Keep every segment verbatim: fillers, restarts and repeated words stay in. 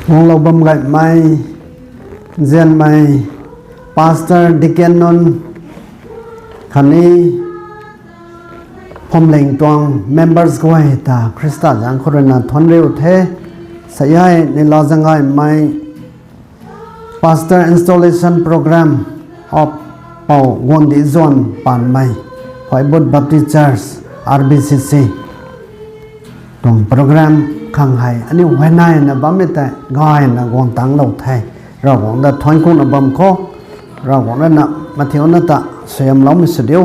Guanglou bam gaymei, nzianmei, pastor, deacon nunc, khatni phuamling tuang members guay ta Khrista zaeng khou ruina thuanc riu the. Sa e, neihla zaeng gaymei pastor installation program of Pou Guangdic Zuan Panmei, Phuaibut Baptist Church, R B C C tuang program khang hei aniu huayneina bammei tei gayna guang tangclou the. Ravguangc ta thuanc kuna bam khou, Ravguangc ruina mathiuna ta suaihiamloumei sw diu.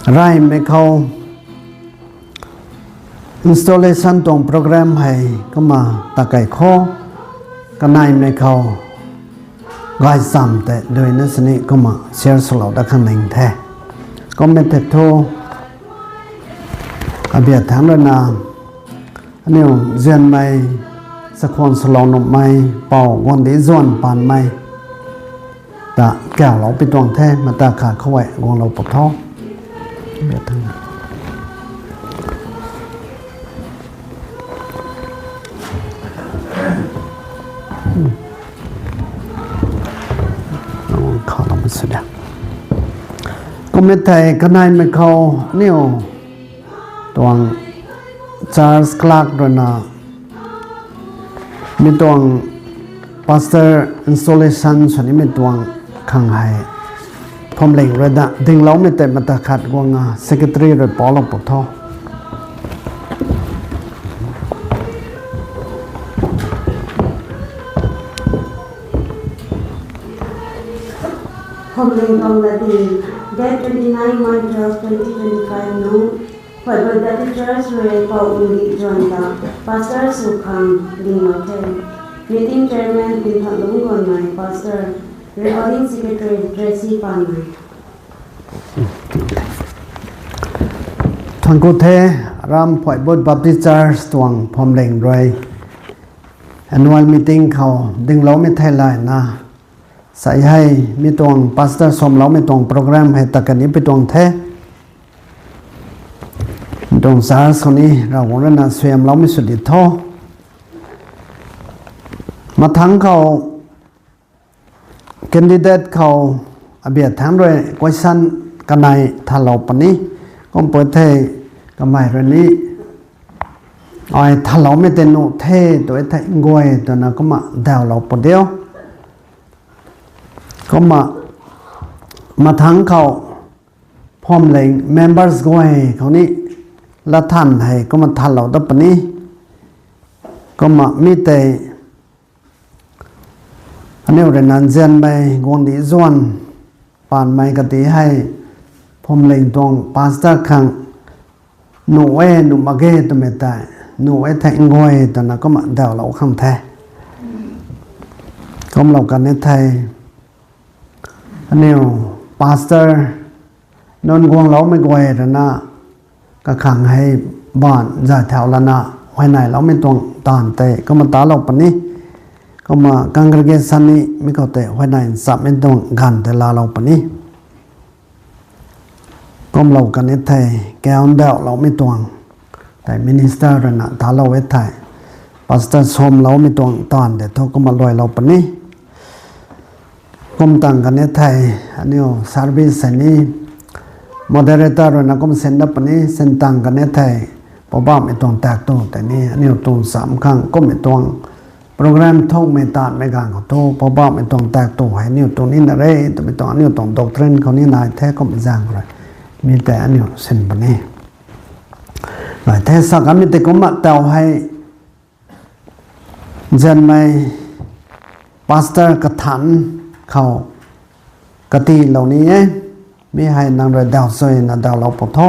Reymei khou installation tuang program hei kumna takei khou, kaneimei khou gaychamv tei duina sini kumna share swlou dat khang ning the. Kummei thei thu, abiak thangc ruina aniu nzianmei, chakhwang swlou nuhmei Pou Guangdic Zuan Panmei ta kaulou pi tuang the. Mata khat khou e guanglou pw tho. Kummei thei kaneimei khou aniu tuang church clerk ruina mi tuang pastor installation sw nimei tuang khang hei phuamling rui da dingloumei tei mata khat guang a secretary rui paulou pw tho. Phuamling tuang latdyng, date twenty nine March twelve twenty twenty five nung, Phuaibut Baptist Church rui Pou Guangdic Zuan ta pastor sw khang dinglou the. Meeting chairman Pinthanlung Gonmei, pastor, recording secretary Tracy Panmei. Thuanc ku the, aram Phuaibut Baptist Church tuang phuamling rui annual meeting khou dingloumei thei layna, sa e hei mi tuang pastor swmloumei tuang program hei ta kaniw pi tuang the. Mi tuang church khou ni Ravguangc ruina suaihiamloumei sw di tho. Mathangc khou candidate khou abiak thangc rui question kanei thalou puni. Kum pui thei kamei rui ni ai thaloumei tei nuh the tw e thei nguay twna kumna daulou pu diu. Kumna mathangc khou phuamling members guay khou ni latthan hei kumna thalou dat puni. Kumna mi tei aniu rui nzianmei Guangdic Zuan Panmei kati hei phuamling tuang pastor khang nuh e nuh mak ge twmei tei nuh e thei nguay twna kumna daulou khang the. Kumlou kan e thei aniu pastor nunc guangloumei guay ruina kakhang hei baanv zay thau lana huayneyloumei tuang taanv tei kumna talou puni. Kumna congregation ni mi khou tei huayney nchamhmei tuang ganv tei laalou puni. Kumlou kan e thei kaundauhloumei tuang tei minister ruina talou e thei pastor swmloumei tuang taanv tei thu kumna luailou puni. Kum tang kan e thei aniu service hei ni moderator ruina kum sin dat puni. Sin tang kan e thei Poubauhmei tuang tak tu tei ni aniu tuang cham khang kummei tuang program thukmei taanvmei ganv khou thu Poubauhmei tuang tak tu hei aniu tuang nina re twmei tuang aniu tuang doctrine khou ni nai the kum zaeng rui mi tei aniu sin puni. Nai the sa kanmei tei kumna tau hei nzianmei pastor kathanc khou katilou ni e. Mi hei nang rui dau suina daulou pu tho.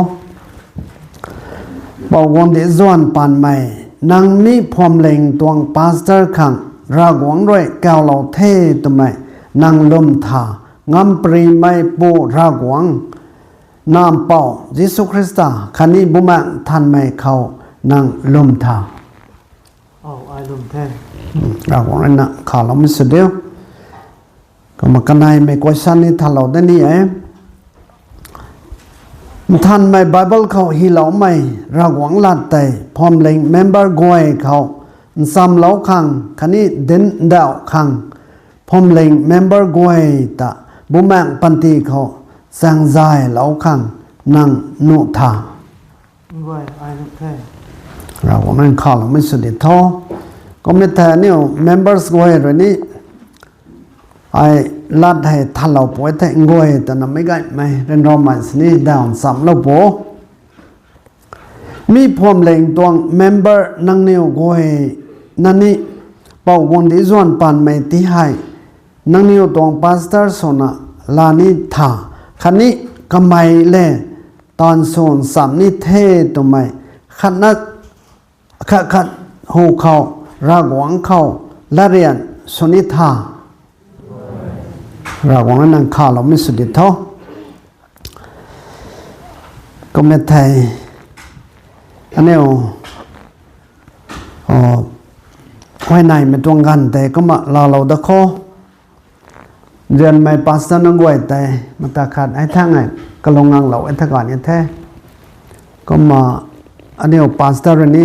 Pou Guangdic Zuan Panmei, nang mi phuamling tuang pastor khang Ravguangc rui kaulou the twmei nang lwm tha, Ngamparymei Pu Ravguangc, Nac Mpouh Jisu Khrista khatni Bumaengh Nthanmei khou nang lwm tha. Ravguangc ruina khaloumei sw diu. Kumna kaneimei question ni thalou dat ni e. Nthanmei Bible khou hyloumei Ravguangc lat tei phuamling member guay khou nchamlou khang khatni dinc ndauh khang, phuamling member guay ta Bumaengh Panty khou chaeng zaylou khang nang nuh tha. Ravguangc nang khaloumei sw di tho. Kum e thei aniu members guay rui ni, ai lat hei thalou pu e thei nguay twna meic gaymei ryanramei sini dawn nchamlou pu. Mi phuamling tuang member nangniw guay na ni, pou guangcdic zuan paanmei ti hei, nangniw tuang pastor swna la ni tha, khatni kamei le taanv swn cham ni the twmei khatna, khat khat hu khou, Ravguangc khou latryan sw ni tha. Ravguangc nang khaloumei sw di tho. Kum e thei, aniu, o, huayneymei tuang ganv tei kumna laalou da kho. Nzianmei pastor nunc guay tei mata khat hei thang e, kalung nganglou e thakani the. Kumna aniu pastor rui ni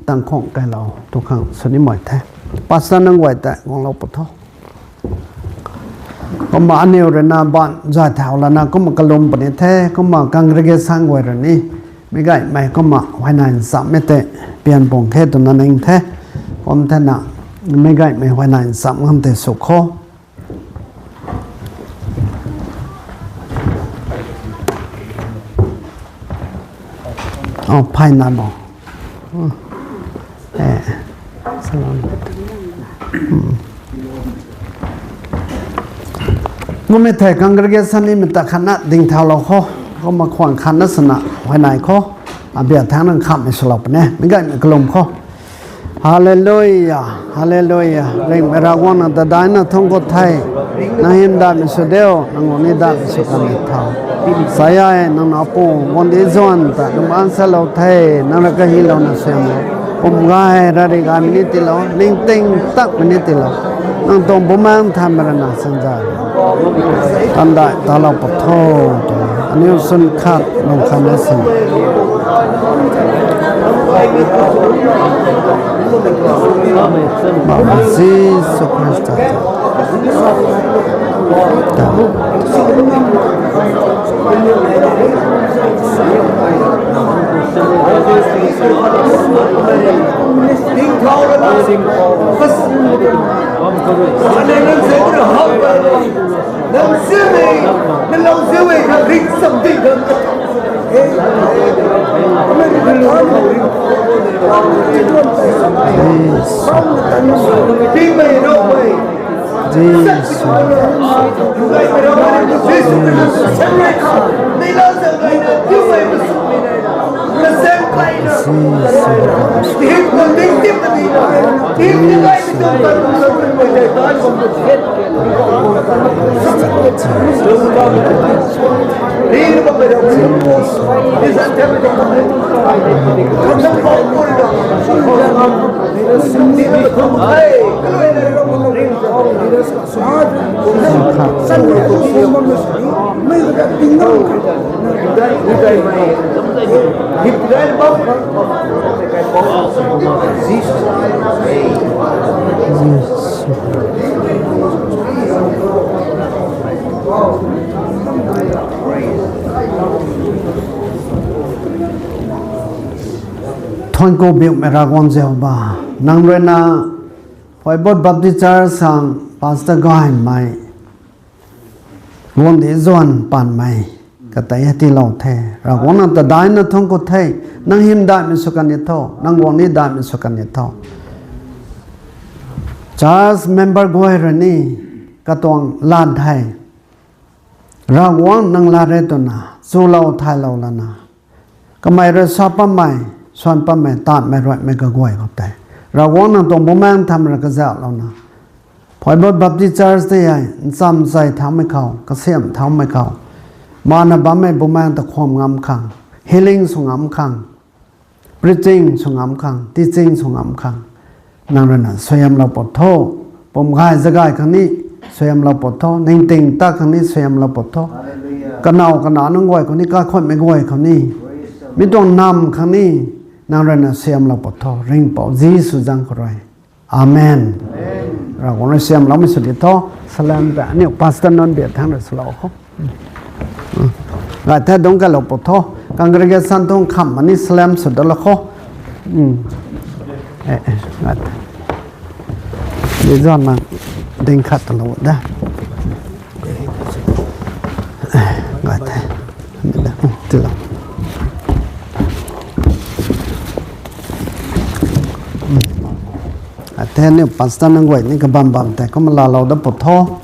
tangkhung kailou tu khang sw nimei the. Pastor nunc guay tei guanglou pu tho. Kumna aniu rui na baanv zay thau lana kumna kalum puni the, kumna congregation guay rui ni meic gaymei kumna huayney nchammei tei pian pung khe twna ning the. Kum thena meic gaymei huayney ncham khang tei sw kho. O, phay na bo. Kumna thei congregation ni mata khatna dingthaulou kho. Kumna khwan khatna swna huayney kho. Abia thangc nang khamhmei swlou puni. Meic gaymei kalum kho. Hallelujah, hallelujah. Ringhmei Ravguangc, nang ta daihna thuanc khou the. Nang hymdaihmei sw diu, nang guang ni daihmei sw kan ni tho. Sa e, nang nac pu guangcdic zuan ta lungc bangc salou the, nang rui kahylouna suaihiam lou. Pum gay, rari gaymei ni tiilou, ningting takmei ni tiilou. Nang tuang Bumaengh Nthanmei rui na chaengzaylou, taanv daih talou pu tho, twna aniu swn khat lung khat na sin. Bam Jisu Khrista ta. Thuanc ku biuhmei Ravguangc Jehova, nang rui na Phoibot Baptist Church sang pastor gaymei guangcdic zuan paanmei katei hei tiilou the. Ravguangc, nang ta daihna thuanc khou the. Nang hymdaihmei sw kan ni tho, nang guang ni daihmei sw kan ni tho. Church member guay rui ni katuang lat hei Ravguangc, nang lat re twna chulou thaylou lana, kamei rui sa pammei, suan pammei, taanvmei, ruaimei kaguay khou tei Ravguangc, nang tuang Bumaengh Nthanmei rui kazauhlouna, Phoibot Baptist Church tei hei ncham chai thaumei khou, kasiamh thaumei khou, mana bammei Bumaengh ta khwan ngam khang, healing sw ngam khang, preaching sw ngam khang, teaching sw ngam khang, nang rui na suaihiamlou pu tho. Pum gay zagay khang ni suaihiamlou pu tho. Ningting tat khang ni suaihiamlou pu tho. Kanow kanac nunc guay khou ni, kaikhunmei guay khou ni, mi tuang namv khang ni nang rui na suaihiamlou pu tho. Ringhpouc Jisu zaeng khou rui Amen. Ravguangc rui siamloumei sw di tho. Salam ta aniu pastor nunc biak thangc rui swlou khou. Gay the, dungc kalou pu tho. Congregation tuang kham mani salam sw dalou khou. Gay the. Di zan na ding khat talou de. Gay the. Tilou. Athe aniu pastor nunc guay ni kabam bam tei kumna laalou dat pu tho.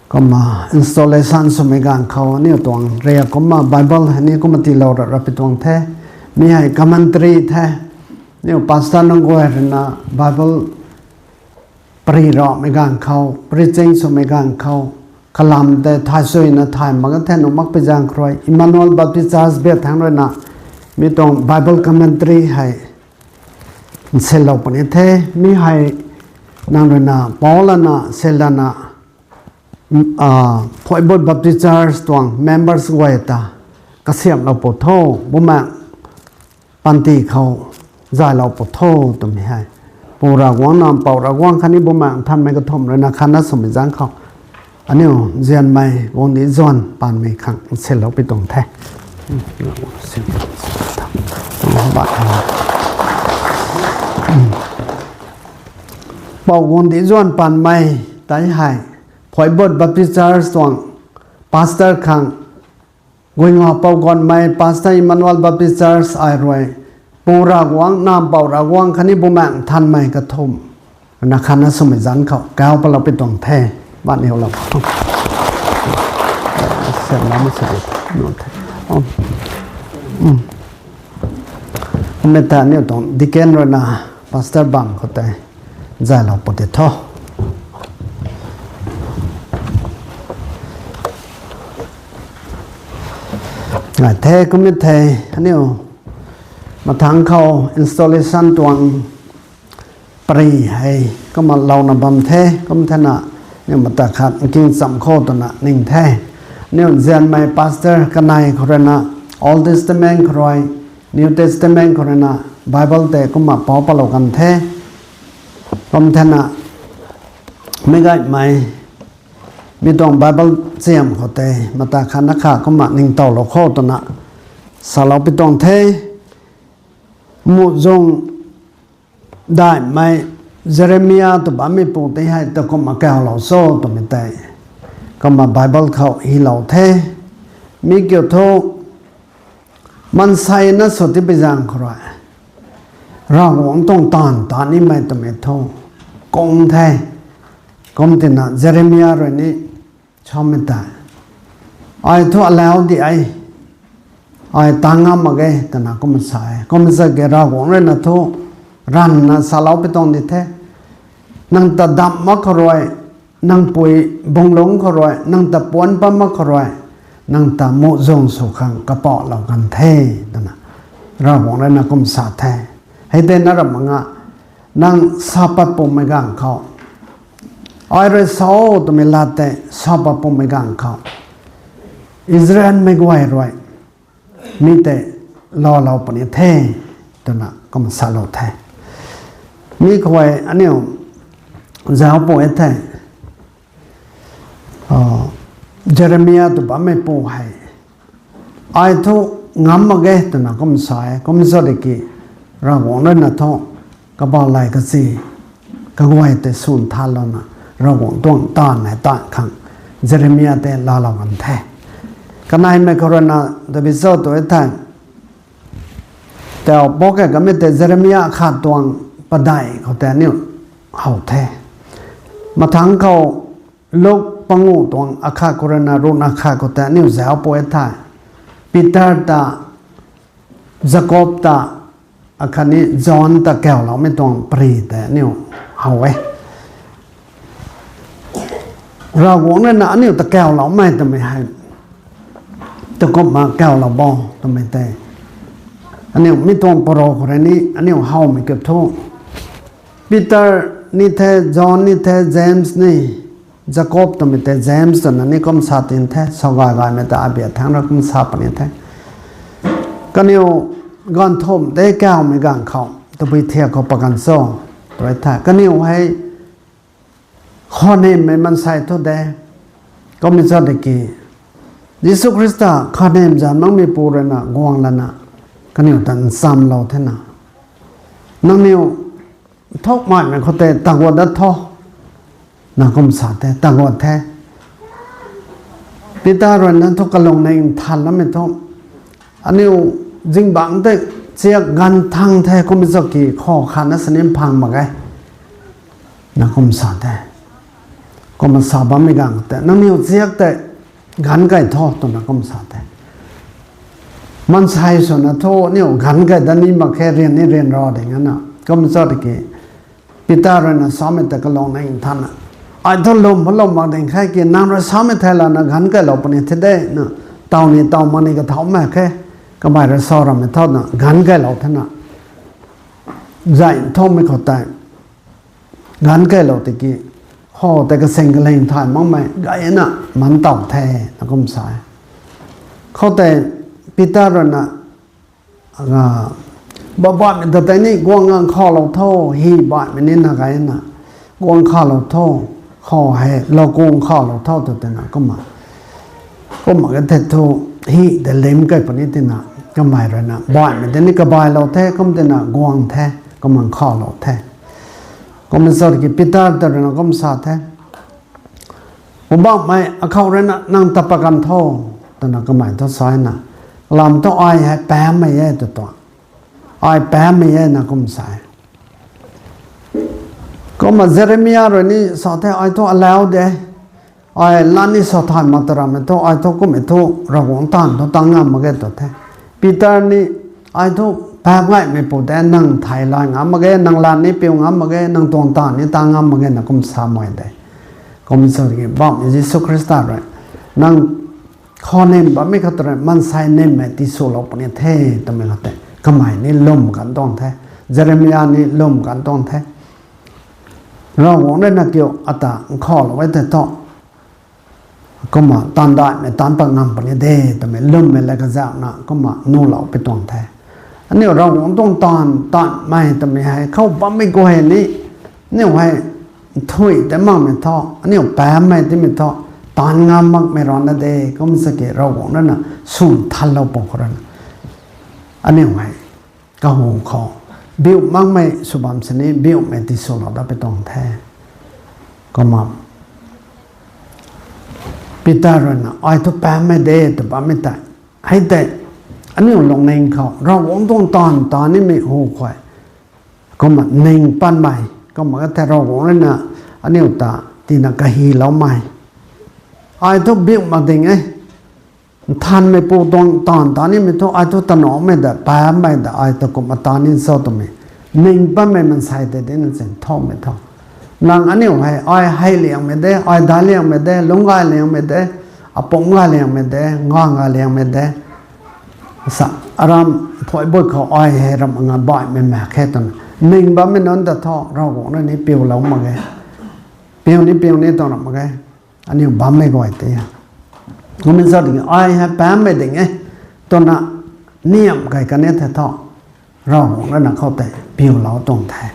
Kumna installation swmei ganv khou aniu tuang riak kumna Bible hei ni kumna tiilou ra ra pi tuang the. Mi hei commentary the. Aniu pastor nunc guay rui na Bible pary ramei ganv khou, preaching swmei ganv khou, kalam tei thay suina thay mak the, nuh mak pi zaeng khou rui Emmanuel Baptist Church biak thangc rui na mi tuang Bible commentary hei nsilou puni the. Mi hei nang rui na Paul lana Sila na Phuaibut Baptist Church tuang members guay ta kasiamhlou pu tho, Bumaengh panty khou zaylou pu tho twmei hei Pu Ravguangc, Nac Mpouh Ravguangc khatni Bumaengh Nthanmei kathumh rui na khatna swmei zaeng khou aniu nzianmei Guangcdic Zuan Paanmei khang nsilou pi tuang the. Pou Guangcdic Zuan Paanmei tei hei Phuaibut Baptist Church tuang pastor khang Guinga Pou Ganmei, pastor Emmanuel Baptist Church ai rui Pu Ravguangc, Nac Mpouh Ravguangc khatni Bumaengh Nthanmei kathumh rui na khatna swmei zaeng khou kau palou pi tuang the. Baniulou the. Kumna ta aniu tuang deacon rui na pastor bam khou tei zaylou pu ti tho. Gay the, kumna the aniu mathangc khou installation tuang pary hei kumna louna bam the, kum thena aniu mata khat nking cham khou twna ning the. Aniu nzianmei pastor kanei khou rui na Old Testament khou rui, New Testament khou rui na Bible tei kumna pou palou kan the. Kum thena meic gaymei mi tuang Bible chiam khou tei mata khat na kha kumna ningtowlou khou twna salou pi tuang the. Muhzwng daihmei Jeremia tw bammeipu tei hei ta kumna kaulou cho twmei tei kumna Bible khou hylou the. Mi kiu thu maansei na sw tipui zaeng khou rui Ravguangc tuang taanv ta nimei twmei thu kung the. Kum tina Jeremia rui ni samei tei, ai thu alau di e, ai ta ngam mak ge twna kumna sa e. Kumna sa ke Ravguangc rui na thu ranvna salou pi tuang di the. Nang ta damh mak khou rui, nang pui bunglungc khou rui, nang ta puanc pat mak khou rui, nang ta muhzwng sw khang kapauhlou kan the twna Ravguangc rui na kum sa the. Hei tei na ram mak nga, nang sa pat pumei ganv khou, ai rui sa twmei lat tei sa pat pumei ganv khou Israelmei guay rui mi tei laalou puni the twna kum salou the. Mi khou aniu zauc pu e the. Jeremia tw bammeipu hei, ai thu ngam mak ge twna kum sa e. Kum sa di ki Ravguangc rui na thu kabau lay kachi kaguay tei swn thalouna Ravguangc tuang taanv hei taanv khang Jeremia tei laalou kan the. Kaneimei khou rui na tabi cho tw e the. Tau pok e kamei tei Jeremia akhat tuang padeih khou tei aniu how the. Mathangc khou Luk panguh tuang akhat khou rui na ruhna khat khou tei aniu zauc pu e the. Peter ta, Jakob ta, akhatni John ta kauloumei tuang pary tei aniu how e. Ravguangc rui na aniu ta kauloumei twmei hei takumna kaulou bo twmei tei aniu mi tuang paro khou rui ni aniu howmei kiu thu, Peter ni the, John ni the, James ni, Jakob twmei tei James twna ni kum sa tin the, sw gay gaymei ta abia thangc ra kum sa puni the. Kaniw ganv thumh tei kawmei ganv khou tabui thiak khou pakan cho? rui the. Kaniw hei khou nimmei maansei thu de. Kummei cha de ki, Jisu Khrista khou nim zan makmeipu rui na guang lana, kaniw ta nchamlou the na. Nangniw thukmaimei khou tei taguat dat tho. Na kum sa the, taguat the. Peter rui na thu kalung ning nthan lamei thu, aniu zingbangc tei chiak ganv thang the kummei cha ki khou khat na sini mphang mak e. Na kum sa the. Kumna sa bammei ganv tei, nangniw chiak tei ganv kai tho twna kum sa the. Maansei swna thu aniu ganv kai dat ni mak khe, ryan ni ryanra ding ana. Kum cha de ki, Peter rui na samei ta kalung ning nthan na, ai thu lwm lwm mak ding khe ki, nang rui samei thei lana ganv kailou puni the de na, taw ni taw mak ni kathau mak khe, kamei rui sa ramei tho na ganv kailou the na. Zay nthumei khou tei ganv kailou tiki, khou tei kasing kaling thay makmei gayna man taw the, na kum sa e. Khou tei Peter rui na, baihmei ta tei ni guang khou lou tho, hy baihmei ni na gayna, guang khou lou tho, khou hei lou kung khou lou tho tw tina kumna, kumna ka the thu, hy tei lim kai puni tina, kamei rui na baihmei tei ni kabailou the, kum tina guang the, kumna khou lou the. Kumna sa ki Peter ta rui na kum sa the, Poubauhmei, akhou rui na nang ta pat kan tho, twna kamei thu sa na, lam thu ai hei paapmei e tw tuang, ai paapmei e na kum sa e. Kumna Jeremia rui ni sa the, ai thu alau de, ai lat ni sa thay mak ta ramei thu, ai thu kummei thu Ravguangc taanv thu tat ngam mak ge tw the. Peter ni, ai thu paap ngaimeipu de, nang thay lay ngam mak ge, nang lat ni piu ngam mak ge, nang tuang taanv ni tat ngam mak ge na kum sa mak de. Kum sa ki, Poubauhmei Jisu Khrista rui, nang khou nim bammei khou tei rui maansei nimmei tiswlou puni the, twmei khou tei kamei ni lwm kan tuang the. Jeremia ni lwm kan tuang the. Ravguangc rui na kiu ata nkhavlou e tei thu, kumna taanv daihmei taanc pat ngam puni de twmei lwmmei la kazauhna kumna nuhlou pi tuang the. Aniu Ravguangc tuang taanv taanvmei twmei hei khou bammei guay ni, aniu hei nthuih tei makmei thu, aniu paapmei timei thu, taanv ngam makmei rana de, kum sa ki Ravguangc rui na swn thanlou pw khou rui na, aniu hei kahu khou biu makmei sw bam sini biumei tiswlou dat pi tuang the. Kumna Peter rui na, ai thu paapmei de tw bammei tei, hei tei aniu lungning khou Ravguangc tuang taanv ta nimei hu khou, kumna ning patmei, kumna ka the Ravguangc rui na aniu ta tina kahyloumei, ai thu biu mak ding e, nthanmeipu tuang taanv ta nimei thu ai thu tanouhmei de, paapmei de, ai ta kumna ta ni cho twmei ning patmei maansei tei tina chin thaumei tho. Nang aniu hei, ai hei liangmei de, ai daic liangmei de, lungc gay liangmei de, apumc gay liangmei de, ngang gay liangmei de, sa, aram phuaibut khou ai hei ram nga baihmei mak khe twna ning bammei nunc ta thu Ravguangc rui ni piulou mak ge, piu ni piu ni tuang ram mak ge. Aniu bammei guay tei, kummei sa ding, ai hei paapmei ding e twna niamh kay kan e thei thu, Ravguangc rui na khou tei piulou tuang the.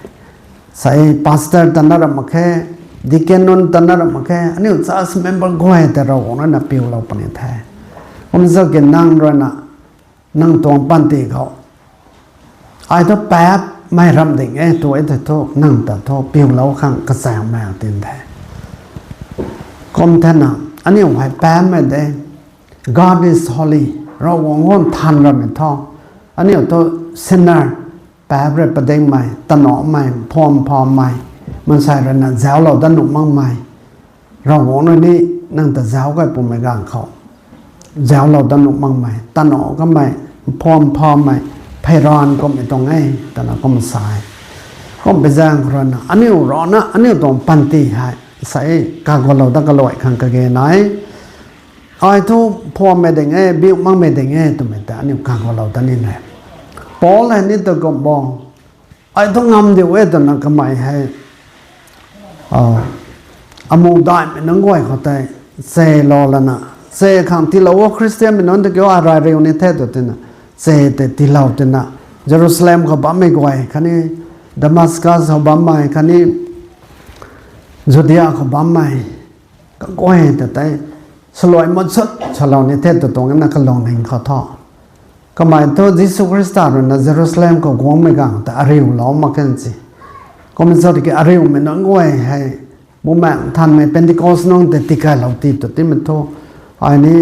Sa e, pastor ta na ram mak khe, deacon nunc ta na ram mak khe, aniu church member guay tei Ravguangc rui na piulou puni the. Kum sa ki nang rui na, nang tuang panty khou ai thu paapmei ram ding e tw e thei thu, nang ta thu piulou khang kachaengmei tin the. Kum thena, aniu hei paapmei de, God is holy, Ravguangc guan than ramei tho. Aniu thu sinner, paap rui padingmei, tanouhmei, phuam phammei, maansei rui na zauclou dat nuh makmei, Ravguangc rui ni nang ta zauc kay pumei ganv khou zauclou dat nuh makmei, tanouh kamei, phuam phammei, pheyran kummei tuang e, twna kum sa e. Kum pi zaeng khou rui na, aniu rui na, aniu tuang panty hei, sa e, kagualou dat kaluai khang kage nai. Ai thu phuammei ding e, biu makmei ding e twmei ta aniu kagualou dat ni nai. Paul hei ni ta kum bo, ai thu ngam diu e twna kamei hei, amuh daihmei nunc guay khou tei chelou lana, che khang tiilou o, Khristianmei nunc ta kiu a rai riu ni the tw tina, che tei tiilou tina, Jerusalem khou bammei guay khatni Damascus khou bammei khatni Judea khou bammei kaguay ta tei swluai mansut salou ni the tw tuang na kalungning khou thu. Kamei thu Jisu Khrista rui na Jerusalem khou guangmei gang ta ariulou mak kan si. Kum sa tiki ariumei nunc guay hei Bumaengh Nthanmei Pentecost nungc tei tikailou ti tw timei thu, ai ni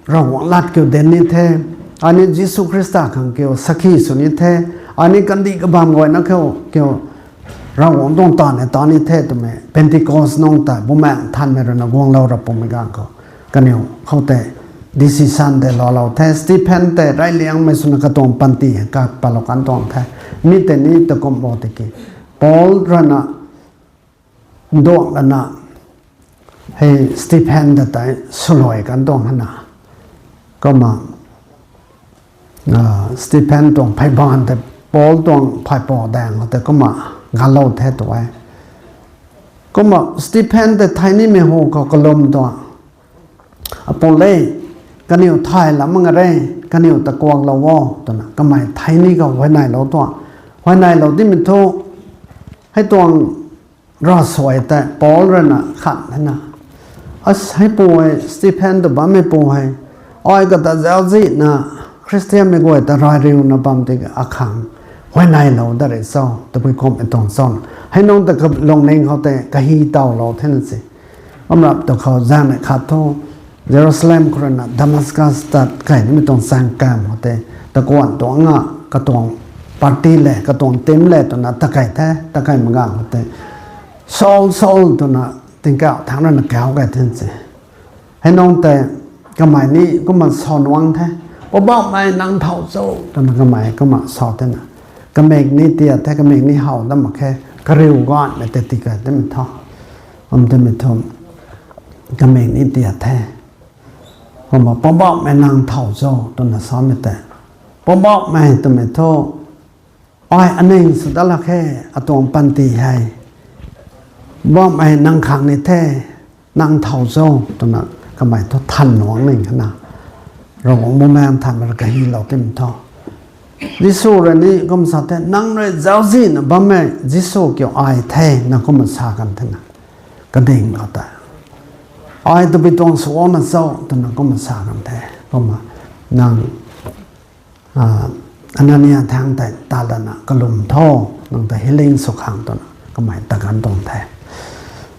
Ravguangc lat kiu dinc ni the, ai ni Jisu Khrista khang kiu sakhi sw ni the, ai ni kandih kabam guayna khou kiu Ravguangc tuang taanv e ta ni the twmei Pentecost nungc tei Bumaengh Nthanmei rui na guanglou ra pumei gang khou kaniw khou tei decision tei laalou the. Stephen tei reyliangmei swna katuang panty hei kak patlou kan tuang the. Mi tei ni takum bo tiki Paul rui na nduang lana hei Stephen ta tei swluai kan tuang hana. Kumna Stephen tuang pheyban tei Paul tuang pheypou daeng khou tei kumna galou the tw e. Kumna Stephen tei thei nimei hu khou kalum tuang, Apu le, kaniw thay lam mak nga re, kaniw ta kuaklou o twna kamei thei ni khou huayneylou tuang. Huayneylou timei thu hei tuang ravsuai tei Paul rui na khat hena, a, heipu hei Stephen tw bammeipu hei ai kata zauczihna Khristianmei guay ta rey riuna bam tiki akhang huayneylou dat rui cho tabui kumhmei tuang cho, hei nungc ta kalungning khou tei kahi tawlou thena si. Kumrap tu khou zaeng nei khat thu Jerusalem khou rui na Damascus tat kei nimei tuang chaeng kam khou tei takuanh tuang a katuang party le katuang team le twna takei the, takei mak gang khou tei Saul, Saul twna tingkauh thangc rui na kauc kei the si. Hei nungc tei kamei ni kumna sa nuang the, Poubauhmei nang thow cho twna kamei kumna sa thena, kamik ni tiat the, kamik ni how dat mak khe, kariu gaymei tei tikei timei thu, um timei thu kamik ni tiat the. Kumna Poubauhmei nang thow cho twna samei tei, Poubauhmei twmei thu ai aning sw dat lak khe, atuang panty hei Poubauhmei nang khang ni the, nang thow cho twna kamei thu than nuang ning hana, Ravguangc Bumaengh Nthanmei rui kahilou timei thu Jisu rui ni kum sa the, nang rui zauczihna bammei Jisu kiu ai the na kumna sa kan thena, kading khou tei ai tabui tuang swna cho twna kumna sa kan the. Kumna nang Anania thangc tei tat lana kalum tho, nang ta healing sw khang twna kamei ta kan tuang the.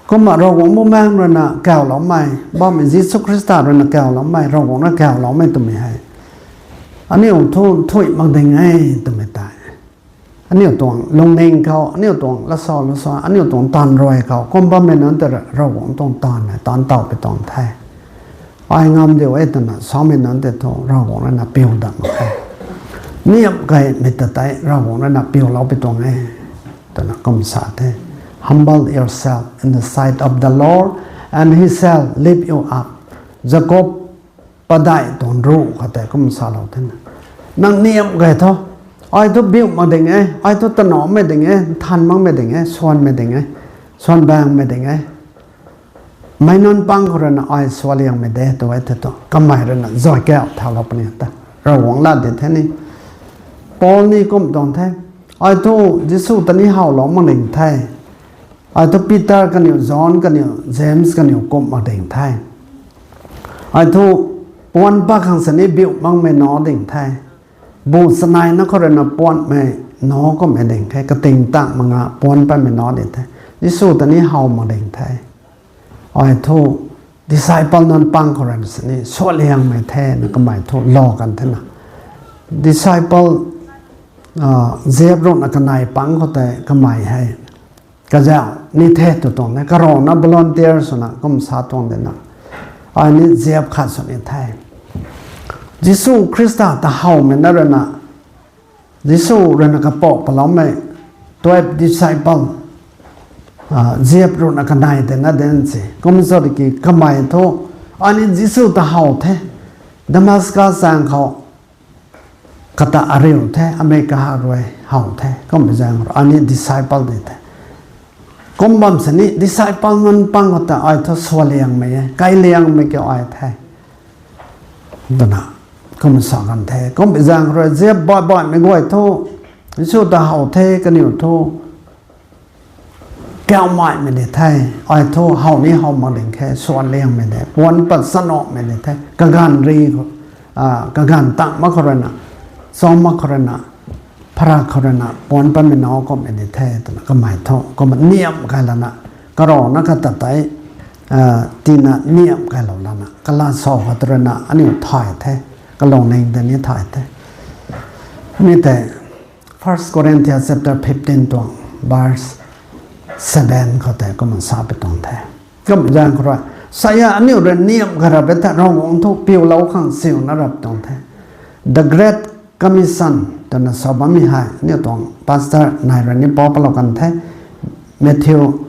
Kumna Ravguangc Bumaengh rui na kauloumei bammei, Jisu Khrista rui na kauloumei, Ravguangc rui kauloumei twmei hei aniu thu nthuih mak ding e twmei tei aniu tuang lungning khou, aniu tuang lasau lasau, aniu tuang taanv rui khou kum bammei nunc tei Ravguangc tuang taanv hei taanc taw pi tuang the. Ai ngam diu e twna samei nunc tei thu Ravguangc rui na piu dat mak khe. Niamh kaimei ta tei Ravguangc rui na piulou pi tuang e twna kum sa the. Humble yourself in the sight of the Lord, and he shall lift you up. Jakob padeih tuang ruh khou tei kum salou thena, nang niamh kei tho, ai thu biu mak ding e, ai thu tanamei ding e, nthan makmei ding e, swanmei ding e, swan baengmei ding e, meic nunc pang khou rui na ai sualiangmei de tw e the thu kamei rui na zay kauh thaulou puni ta, Ravguangc lat di the ni. Paul ni kum tuang the, ai thu Jisu ta ni howlou mak ding the, ai thu Peter kaniw, John kaniw, James kaniw kum mak ding the. Ai thu puan pat khang sini biu makmei nac ding the. Bu chaneina khou rui na puanmei nac kummei ding khe, kating tang mak nga puan patmei nac ding the. Jisu ta ni how mak ding the. Ai thu disciple nunc pang khou rui na sini sualiangmei the na kamei thu lou kan thena. Disciple ziap ruhna kanei pang khou tei kamei hei kazauh ni the tw tuang e, karana volunteer swna kum sa tuang dina, ai ni ziap khat sw ni the. Jisu Khrista ta howmei na rui na, Jisu rui na kapouc paloumei twelve disciple ziap ruhna kanei tei na dinc se. Kum sa tiki kamei thu ai ni Jisu ta how the, Damascus zaeng khou kata ariu the, amei kaha rui how the, kummei zaeng rui ai ni disciple di the. Kum bam sini disciple nunc pang khou ta ai thu sualiangmei e, kailiangmei kiu ai the twna kum sa kan the. Kummei zaeng rui ziap baih baihmei guay thu Jisu ta how the, kaniw thu kaumeimei ni the, ai thu how ni how mak ding khe, suan liangmei de, puan pat sanamei ni the, kaganv ri, kaganv tang mak khou ruina, cham mak khou ruina, pharak khou ruina puan patmei na kummei ni the twna kamei thu kumna niamh kai lana, karana kata tei, tina niamh kailou lana, kala sa khou tw ruina aniu thay the, kalungning tei ni thay the. Mi tei First Corinthians chapter fifteen tuang verse seven khou tei kumna sa pi tuang the. Kum zaeng khou rui, saya aniu rui niamh kai rap e the, Ravguangc thu piulou khang siuna rap tuang the. The Great Commission twna sa bammei hei aniu tuang pastor nai rui ni pou palou kan the. Matthew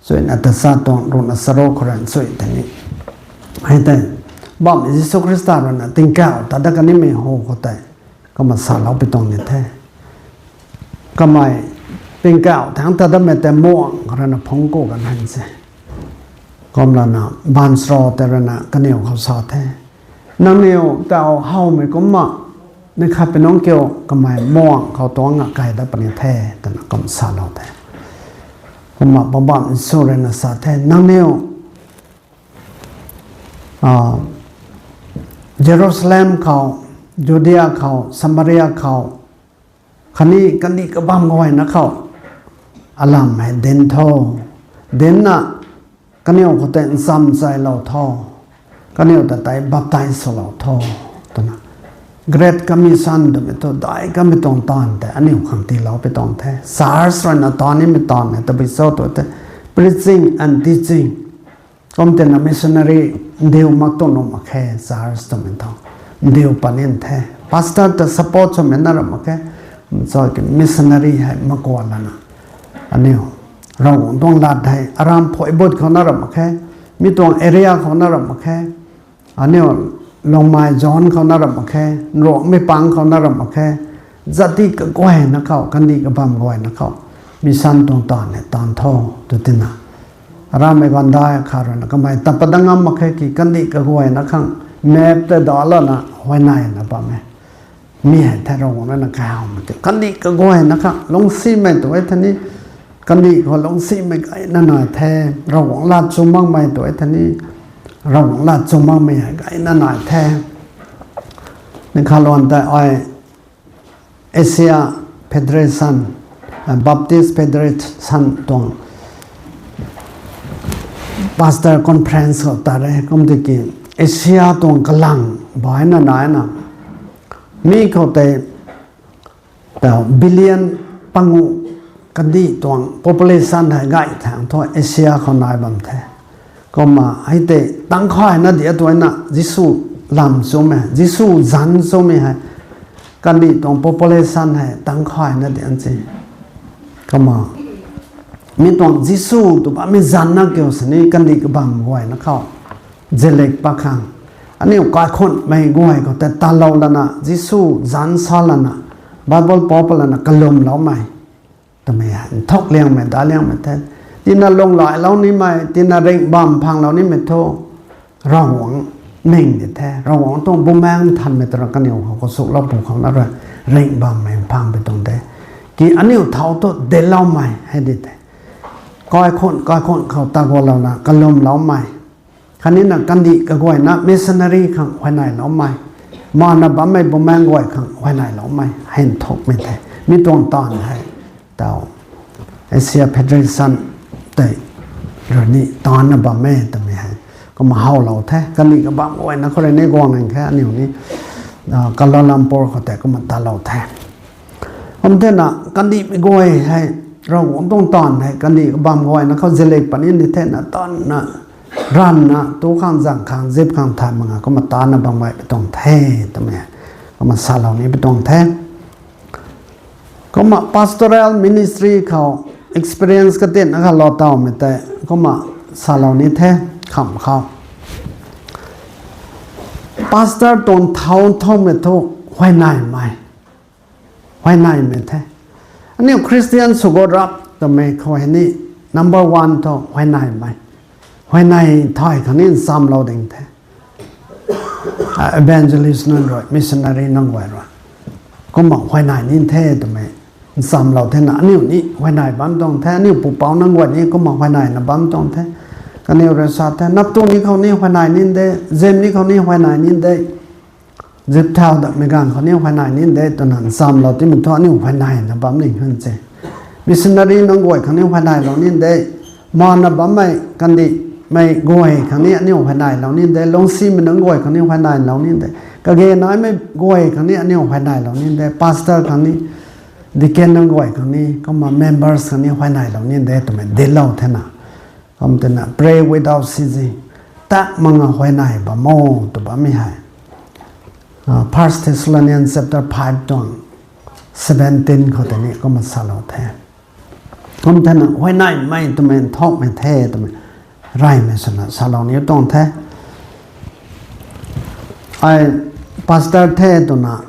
chuina tachat tuang ruhna charuk khou rui chuy tei ni, hei tei, bam Jisu Khrista ruina tingkauh ta dat kanimei hu khou tei kumna salou pi tuang ni the. Kamei tingkauh thangc ta datmei tei muang khou ruina phungc ku kan hei se. Kumlana baanchara tei ruina kaniw khou sa the, nangniw taw howmei kumcna ni khat pi nungc kiu kamei muang khou tuang a kai dat puni the, twna kum salou the. Kumna Poubauhmei Jisu ruina sa the, nangniw Jerusalem khou, Judia khou, Samaria khou, khatni kandih kabamv guayna khou alam hei dinc tho, dincna kaniw khou tei nchamchailou tho, kaniw ta tei baptize swlou tho, twna Great Commission twmei thu dai kamei tuang taanv tei aniu khang tiilou pi tuang the. Church ruina taanv nimei taanv e tabui cho tu the, preaching and teaching. Kum tina missionary ndiu mak tuang nuh mak khe, church twmei thu ndiu pat ni the. Pastor ta support swmei na rap mak khe, cho ki missionary hei makua lana aniu Ravguangc tuang lat hei aram phuaibut khou na rap mak khe, mi tuang area khou na rap mak khe, aniu Lungmei zone khou na rap mak khe, Nruangmei pang khou na rap mak khe, zati kaguayna khou, kandih kabamv guayna khou mission tuang taanv hei taanv tho, tw tina aramei gandai kha ruina kamei ta pat dat ngam mak khe ki kandih kaguayna khang map tei da lana huayneyna bam e. Mi hei the Ravguangc ruina kahawmei tei kandih kaguayna khang lungcsimei tu e thei ni, kandih khou lungcsimei gayna nai the, Ravguangc lat chu makmei tu e thei ni, Ravguangc lat chu makmei hei gayna nai the. Ni kha luan tei ai Asia Federation, Baptist Federation tuang pastor conference khou tat re, kum tiki Asia tuang kalang baihna naina mi khou tei billion pangu kandih tuang population hei gay thangc thu Asia khou nai bam the. Kumna hei tei tangkhayna di tuaina Jisu lam chumei, Jisu zanc chumei hei kandih tuang population hei tangkhayna di an se. Kumna mi tuang Jisu tw bammei zanc na kiu sini kandih kabamv guayna khou zilik pat khang, aniu kaikhunhmei guay khou tei talou lana Jisu zanc sa lana Bible pou pat lana kalwmloumei twmei hei nthuk liangmei da liangmei the. Tina lunghlailou nimei, tina ringh bamv phanglou nimei thu Ravguangc ning di the. Ravguangc tuang Bumaengh Nthanmei twra kaniw khou kasuklou pu khou na rui ringh bammei phang pi tuang de. Ki aniu thau thu dincloumei hei di the, kaikhunc kaikhunc khou tagualouna kalwmloumei khatnina kandih kaguayna missionary khang huayneyloumei, mana bammei Bumaengh guay khang huayneyloumei hei nthukmei the. Mi tuang taanv hei taw Asia Federation tei rui ni taancna bam e twmei hei kumna howlou the. Kandih kabamv guayna khou rui ni guang ning khe aniu ni Kuala Lumpur khou tei kumna talou the. Kum thena kandihmei guay hei Ravguangc tuang taanv hei kandih kabamv guayna khou zilik pat ni ni thena tanna ranvna tu khang zang khang zip khang thay mak nga kumna taancna bam gay pi tuang the twmei kumna salou ni pi tuang the. Kumna pastoral ministry khou experience katinna khalou tawmei tei kumna salou ni the. Kham khou pastor tuang thau thumei thu huayneymei, huayneymei the. Aniu Christian sw gut rap twmei khou hei ni number one thu huayneymei, huayney thay khang ni nchamlou ding the. Evangelist nunc rui, missionary nunc guay rui kumna huayney ni the twmei nchamlou thena aniu ni huayney bam tuang the, aniu pupouc nunc guay ni kumna huayneina bam tuang the. Kaniw rui sa the, nap tu ni khou ni huayney nin de, zem ni khou ni huayney nin de, zip thau datmei ganv khou ni huayney nin de twna nchamlou timei thu aniu huayneyna bam ni khang se. Missionary nunc guay khang ni huayneylou nin de, mana bammei kandihmei guay khang ni aniu huayneylou nin de, lungcsimei nunc guay khang ni huayneylou nin de, kage naimei guay khang ni aniu huayneylou nin de, pastor khang ni, deacon nunc guay khang ni, kumna members khang ni huayneylou nin de twmei dinclou thena. Kum twna pray without ceasing, tak manga huayney bam o tw bammei hei First Thessalonians chapter five tuang seventeen khou tei ni kumna salou the. Kum thena huayneymei twmei nthukmei the twmei reymei swna salou ni tuang the. Ai pastor the twna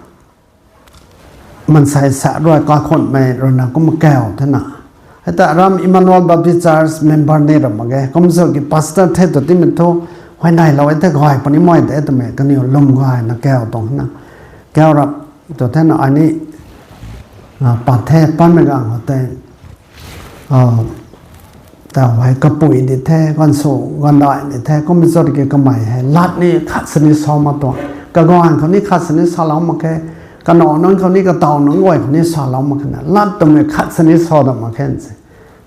maansei sa rui kakhunmei ruina kumna kau thena, hei ta ram Emmanuel Baptist Church member ni ram mak ge, kum zauc ki pastor the tw timei thu huayneylou e the, gay puni mei de twmei kaniw lwm gayna kau tuang na. Kau rap tw thena ai ni pat the, patmei ganv khou tei tau hei kapui di the, ganvsw gandai di the, kum zauc ki kamei hei lat ni khat sini sa mak tuang, kaganv khou ni khat sini salou mak khe, kanac nunc khou ni kataw nunc guay khou ni salou mak khe na, lat twmei khat sini sa dat mak khe se.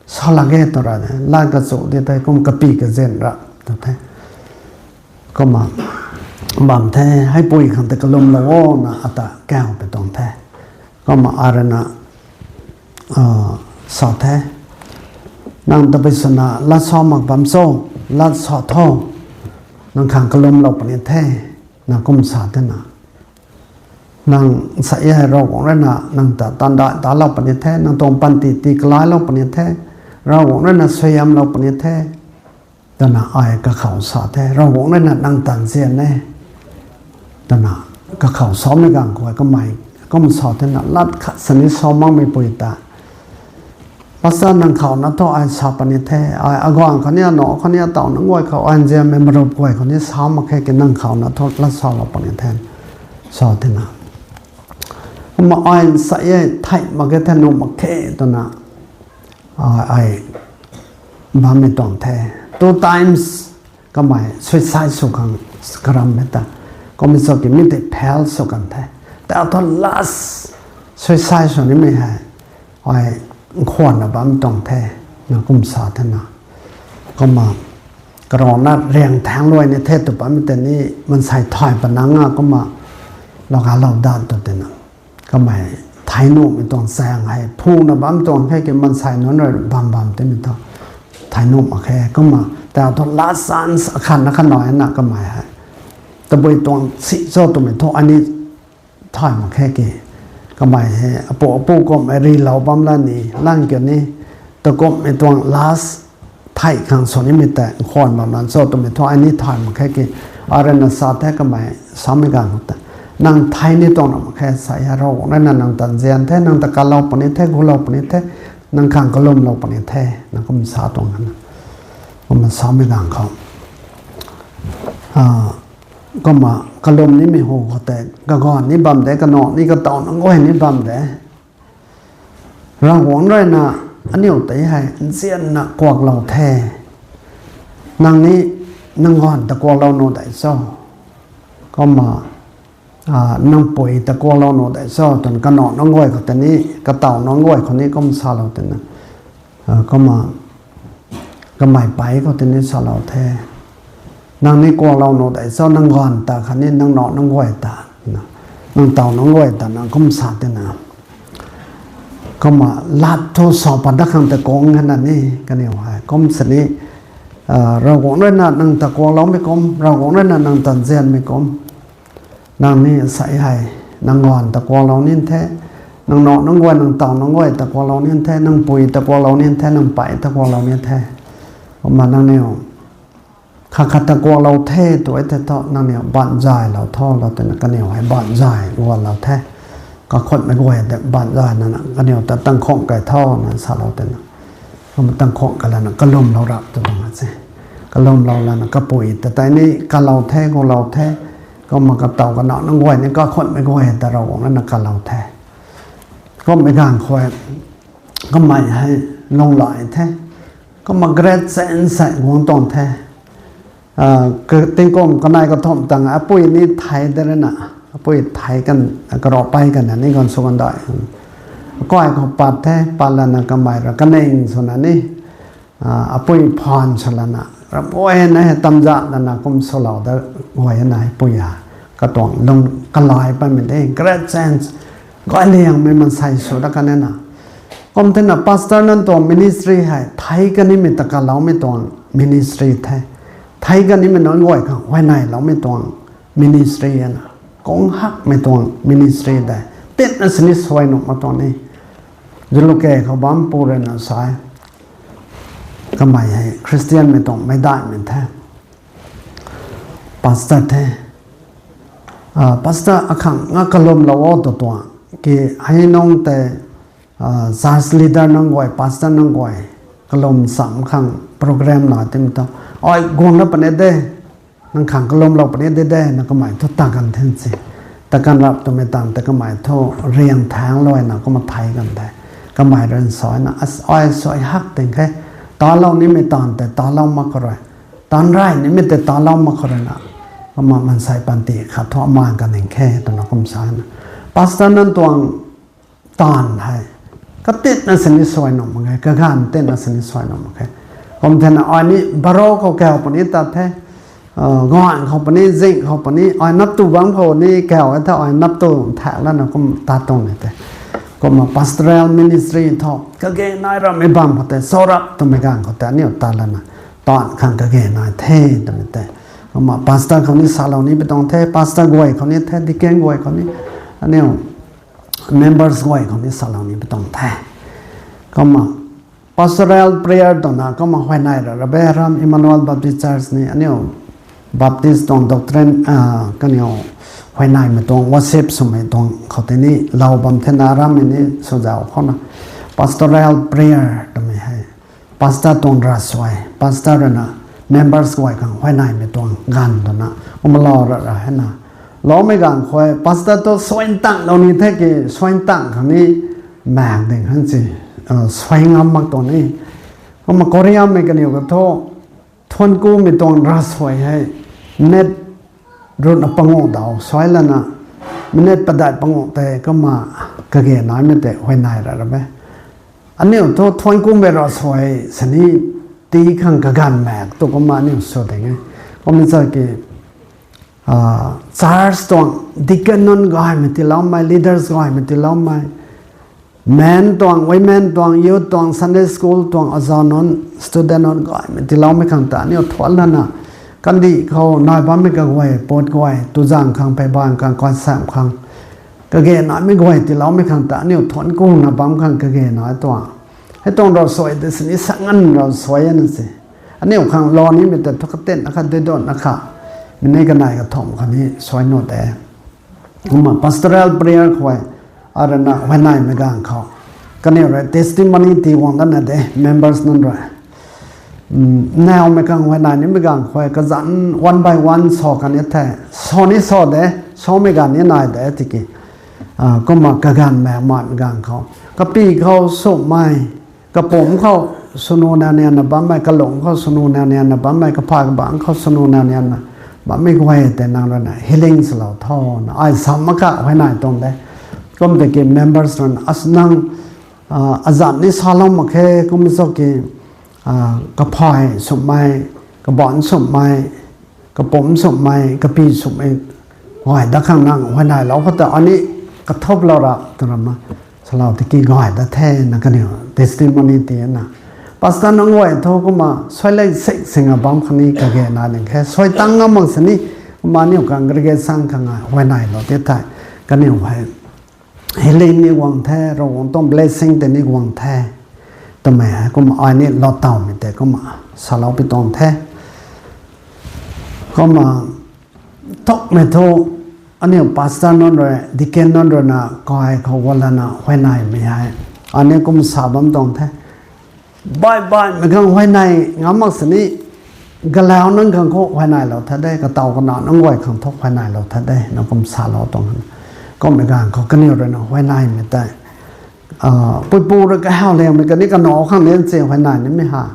Sa lak ge tw ra de, lat kachu di the, kum kapi kazen ra tw the. Kumna bam the, heipui khang tei kalumlou o na ata kau pui tuang the. Kumna ai ruina sa the, nang tabui swna lat sa mak bam cho, lat sa tho, nang khang kalumlou puni the, na kum sa thena. Nang sa e hei Ravguangc ruina nang ta tandai talou puni the, nang tuang panty tii kalailou puni the, Ravguangc ruina suaihiamlou puni the, twna ai kakhou sa the, Ravguangc ruina nang ta nzian e, twna kakhou samei ganv khou kamei kum sa thena, lat khat sini sa makmei pui ta, pastor nang khou na thu ai sa puni the, ai aganv khou ni, anac khou ni, ataw nunc guay khou, ai nzianmei marup guay khou ni sa mak khe ki nang khou na thu lat salou puni the, sa thena. Kumna ai sa e, thei mak khe the, nuh mak khe twna ai bammei tuang the. Two times kamei suicide sw khang karam e ta. Kum zauc ki mi tei fail sw kan the. Tei thu last suicide sw nimei hei ai nkhwanna bam tuang the, na kum sa thena. Kumna karana riang thaeng luai ni the tw bammei tei ni maansei thay panang a kumna lou galou dat tw tina, kamei thei nuhmei tuang chaeng hei phuna bam tuang khe ki maansei nunc rui bam bam timei thu thei nuh mak khe. Kumna tei thu last chance akhatna khatna na kamei hei tabui tuang si cho twmei thu ai ni thay mak khe ki, kamei hei apu apu kumhmei rilou bam la ni lang kiu ni, takumhmei tuang last thei khang sw nimei tei nkhwan bam lan cho twmei thu ai ni thay mak khe ki, ai ruina sa the kamei samei ganv khou tei, nang thei ni tuang na mak khe sa e, Ravguangc ruina nang ta nzian the, nang ta kalou puni the, gulou puni the, nang khang kalumlou puni the, na kum sa tuang na. Kumna samei ganv khou kumna kalum nimei hu khou tei kaganv ni bam de, kanac ni kataw nunc guay ni bam de. Ravguangc ruina aniu tei hei nzianna kuaklou the. Nang ni nang ganv ta kuaklou nuh dei cho? Kumna nang pui ta kuaklou nuh dei cho? Twna kanac nunc guay khou tei ni, kataw nunc guay khou ni kum salou tina. Kumna kamei pei khou tei ni salou the. Nang ni kuaklou nuh dei cho, nang ganv ta khatni nang nac nunc guay ta, nang taw nunc guay ta nang kum sa tina. Kumna lat thu sa pat dat khang tei kung hena ni kaniw hei kum sini, Ravguangc ruina nang ta kuakloumei kum, Ravguangc ruina nang ta nzianmei kum, nang ni sa e hei, nang ganv ta kuaklou nin the, nang nac nunc guay, nang taw nunc guay ta kuaklou nin the, nang pui ta kuaklou nin the, nang pei ta kuaklou nin the. Kumna nangniw khat khat ta kuaklou the tw e thei thu nangniw baanv zaylou tho lou tina kaniw hei baanv zay guanlou the. Kakhunmei guay tei baanv zayna kaniw ta tangkhwang kai tho na salou tina. Kumna tangkhwang kai lana kalumlou rap tw tuang a se. Kalumlou lana kapui ta tei ni kalou the, gulou the. Kumna kataw kanac nunc guay ni kakhunmei guay ta Ravguangc ruina kalou the. Kummei ganv khou e, kamei hei lunglai the. Kumna great chance hei guang tuang the. Tingkum kanei kathumh tang apui ni thei de rana, apui thei kan, karapei kan ni ganv sw kan dai. Akai khou pat the, pat lana kamei rui kaning swna ni, apui phaan sw lana, ramh guayna hei tamzat lana kum swlou da guayna hei pui a, katuang lung kalai patmei de, great chance, gayliangmei mansei sw da kan e na. Kum thena pastor nunc tuang ministry hei thei kanimei ta kaloumei tuang ministry the. Thei kanimei nunc guay khang huayneyloumei tuang ministry na, kung hakmei tuang ministry de. Titna sini suai nuh mak tuang ni. Zuluke khou bam pu rui na sa e. Kamei hei Christianmei tuang meicdaihmei the. Pastor the. Pastor akhang nga kalumlou o tw tuang ki, hei nung tei church leader nunc guay, pastor nunc guay, kalum cham khang program na tim ta, ai guang na puni de, nang khang kalumlou puni de de na kamei thu ta kan then si. Ta kan rap twmei tang tei kamei thu riang thaengc luaina kumna thei kan the. Kamei rui nsa na, ai suai hak ting khe. Talou nimei taanv tei talou mak khou rui, taanv rey nimei tei talou mak khou rui na, kumna mansei panty khat thu amaan kaning khe twna kum sa na. Pastor nunc tuang taanv hei katitna sini suai nuh mak khe, kaganv titna sini suai nuh mak khe. Kum thena ai ni baro khou kau puni tat the, gaanv khou puni, zing khou puni, ai nap tu bam khou ni kau e the, ai nap tu thak lana kum tat tuang ni tei. Kumna pastoral ministry thu kage nai rammei bam khou tei, sorap twmei ganv khou tei aniu tat lana, taanv khang kage nai the twmei tei. Kumna pastor khou ni salou ni pi tuang the, pastor guay khou ni the, deacon guay khou ni, aniu members guay khou ni salou ni pi tuang the. Kumna pastoral prayer twna kumna huayney ra ra be ram Emmanuel Baptist Church ni aniu Baptist tuang doctrine, kaniw huayneymei tuang worship swmei tuang khou tei ni lou bam thena rammei ni swzau khouna pastoral prayer twmei hei pastor tuang ravsuai, pastor rui na members guay khang huayneymei tuang ganv twna kumna lou ra ra hei na. Loumei ganv khou pastor thu suai ntang lou ni the ki, suai ntang khang ni maek ding khang si, suai ngam mak tuang ni. Kumna Koreamei kaniw ka thu thuanc kumei tuang ravsuai hei minute ruhna panguh daw suai lana, minute padeih panguh tei kumna kage naimei tei huayney ra ra be. Aniu thu thuanc kumei ravsuai sini tii khang kaganv maek tu kumna aniu sw ding e. Kumna sa ki, church tuang deacon nunc gaymei tiiloumei, leaders gaymei tiiloumei, men tuang, women tuang, youth tuang, Sunday school tuang, aza nunc, student nunc gaymei tiiloumei khang ta aniu thuanc lana, kandih khou nai bammei kaguay, pat guay, tuzaeng khang, pheybaanv khang, kaisamh khang, kage naimei guay tiiloumei khang ta aniu thuanc kuna bam khang kage nai tuang. Hei tuang ravsuai tei sini sa nganv ravsuai na si. Aniu khang lou nimei tei thu katinna kha, duidunna kha, minute kanei kathumh kha ni suai nuh de. Kumna pastoral prayer khou e, arana huayneymei ganv khou, kaniw rui testimony tii guang dana de, members nunc rui. Nawmei khang huayney nimei ganv khou e, kazanc one by one sa kan e the, sa ni sa de, samei ganv ni nai de tiki. Kumna kaganv maek maimei ganv khou, kapy khou swmei, kapumc khou swnu nanianna bammei, kalung khou swnu nanianna bammei, kaphay kabangc khou swnu nanianna bammei guay tei nang rui na healing swlou tho na ai sa mak kha huayney tuang de. Kum tiki members rui na, as nang, azanc ni salou mak khe, kum cho ki, kaphay swmei, kabangc swmei, kapumc swmei, kapy swmei guay dat khang nang huayneylou khou ta ani kathuplou ra twna ma, salou tiki gay dat the na kaniw testimony tii na. Pastor nunc guay thu kumna suai lei sik singa bam khang ni kage nai ling khe, suai tang ngam mak sini, kumna aniu congregation khang a huayneylou ti thei, kaniw hei healing ni guang the, Ravguangc tuang blessing tei ni guang the twmei hei kumna ai ni lou tawmei tei kumna salou pi tuang the. Kumna thukmei thu aniu pastor nunc rui, deacon nunc rui na kai khou guang lana huayneymei hei ani kum sa bam tuang the. Baih baihmei khang huayney ngam mak sini, galau nunc khang khou huayneylou the de, kataw kanac nunc guay khang thu huayneylou the de na kum salou tuang. Kummei ganv khou kaniw rui na huayneymei tei puipu rui kahaw liangmei kani kanac khang len se huayney nimei ha.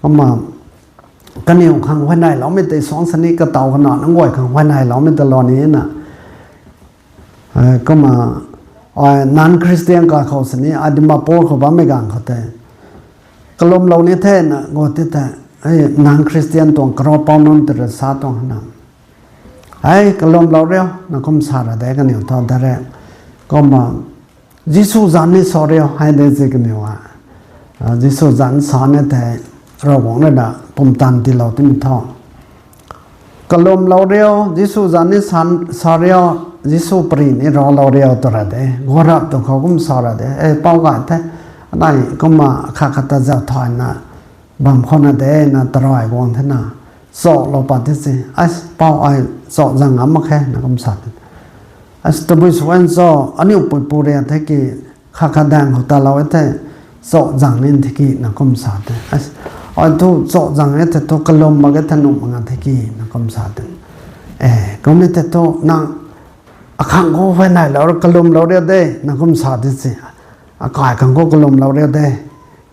Kumna kaniw khang huayneyloumei tei suang sini katow kana nunc guay khang huayneyloumei ta lou ni na. Kumna ai non-Christian kakhou sini ai Dimapur khou bammei ganv khou tei kalumlou ni thena gu ti tei, non-Christian tuang karaupou nunc tei rui sa tuang na, hei kalumlou riu na kum sa ra de kaniw thu direct. Kumna Jisu zanc ni sa riu hei de si kaniw a. Jisu zanc sa ni thei Ravguangc rui na pumtan tiilou timei thu kalumlou riu, Jisu zanc ni sa, sa riu, Jisu pari ni raclou riu tw ra de. Guarap tu khou kum sa ra de. E, pou gay the. Anei kumna khat khat ta zauc thayna bam khou na de na tarai guang thena, chalou pat ti se. Ai, pou ai cha zang ngam mak khe na kum sa the. Ai, tabui sw en cho, aniu puipu riak the ki, khat khat daeng khou talou e the, cha zang ni the ki na kum sa the. Ai, ai thu cha zang e the thu kalum mak ge the nuh mak nga the ki na kum sa the. E, kum ni the thu nang akhang khou huayneylou ra kalumlou riu de na kum sa ti se. Akai khang khou kalumlou riu de.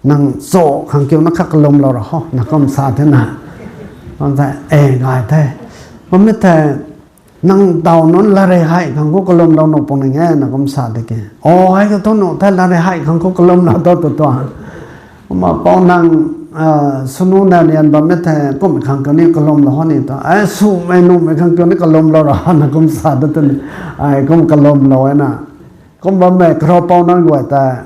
Nang cha khang kiu na khat kalumlou ra ho na kum sa the na. Kum the, e, gay the. Kum ni the, nang daw nunc latrik hei khang khou kalumlou nuh puni e na kum sa de ki. O, hei ka thu nuh the, latrik hei khang khou kalumlou tho tu tuang. Kumna pou nang, swnu na nian bammei the, kummei khang kiu ni kalumlou ho ni tu. E, swmei nuhmei khang kiu ni kalumlou ra na kum sa de tu ni. Ai, kum kalumlou e na. Kum bammei karaupou nunc guay tei,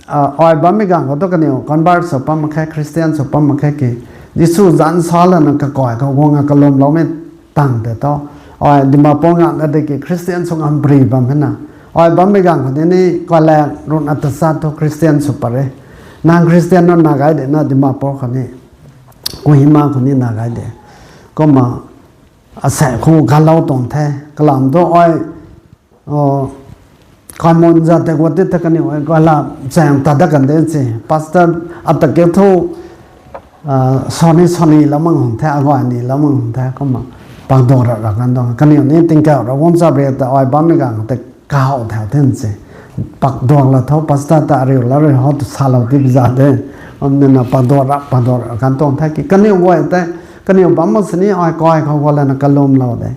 ai bammei ganv khou tu kaniw convert sw pam mak khe, Christian sw pam mak khe ki. Jisu zanc sa lana kakai khou guang a kalumloumei tang tei thu, ai Dimapur ngak na de ki Christian sw ngam pari bam he na. Ai bammei ganv khou ti ni kalak ruhna tachat thu Christian sw pat re. Non-Christian nunc na gay de na Dimapur khou ni, Kohima khou ni na gay de. Kumna asei khou galou tuang the, kalam thu ai, kaimun zat tei guat ti the kaniw e, kala chaeng ta dat kan de se. Pastor ata kiu thu, sani sani lou mak hung the, aguay ni lou mak hung the, kumna pakduak ra ra kan tuang. Kaniw ni tingkauh ra guang chap riak ta ai bammei ganv tei kahaw thau the se. Pakduak la tho, pastor ta ariu la rui ho tu salou ti biza de. Amnina pakduak ra, pakduak ra kan tuang the ki. Kaniw guay tei, kaniw bam mak sini ai kai khou guang lana kalumlou de.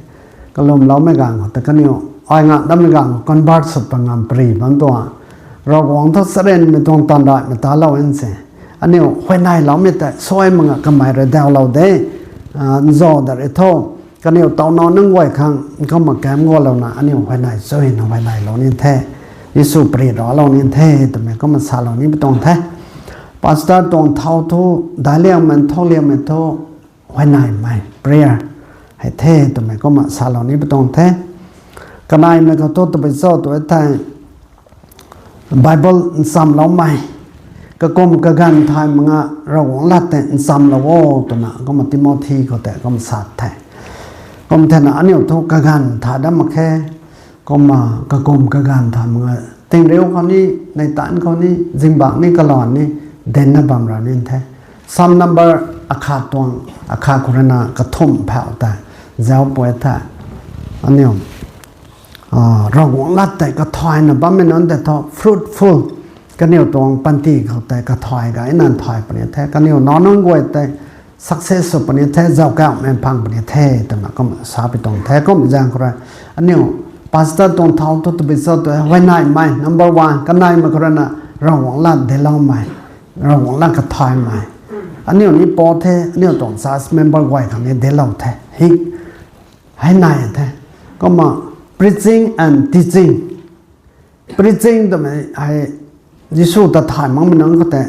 Kalumloumei ganv khou tei kaniw, ai ngak dammei ganv khou convert sw pat ngam pari bam tuang. Ravguangc thu sarenmei tuang taanv daihmei talou in se. Aniu huayneyloumei tei suai mak nga kamei rui dawlou de. Nzau dat ri tho. Kaniw taw nac nunc guay khang, kumna kam gualouna aniu huayney chuyna huayneylou ni the. Jisu pari raclou ni the, twmei kumna salou ni pi tuang the. Pastor tuang thau thu, daic liangmei, thau liangmei thu, huayneymei, prayer, hei the, twmei kumna salou ni pi tuang the. Kaneimei khou thu tabui cho tu e thei, Bible nchamloumei, kakum kaganv thay mak nga Ravguangc lat tei nchamlou o twna kumna Timothy khou tei kumna sa the. Kum thena aniu thu kaganv thay dat mak khe, kumna kakum kaganv thay mak nga, tingriu khou ni, neihtanc khou ni, zingbangc ni, kalan ni, dinna bam ra ni the. Psalm number akhat tuang, akhat khou rui na kathumh phau tei, zauc pui the. Aniu Ravguangc lat tei kathayna bammei nunc tei thu fruitful, kaniw tuang panty khou tei kathay gayna thay puni the. Kaniw nac nunc guay tei success sw puni the, zauckauhmei phang puni the, twna kumna sa pi tuang the. Kum zaeng khou rui, aniu pastor tuang thau thu tabui cho tu e, huayneymei, number one, kaneimei khou rui na Ravguangc lat dincloumei, Ravguangc lat kathaymei. Aniu ni pou the, aniu tuang church member guay khang ni dinclou the. Hei, hei nai the. Kumna preaching and teaching. Preaching twmei hei Jisu ta thay makmei nunc khou tei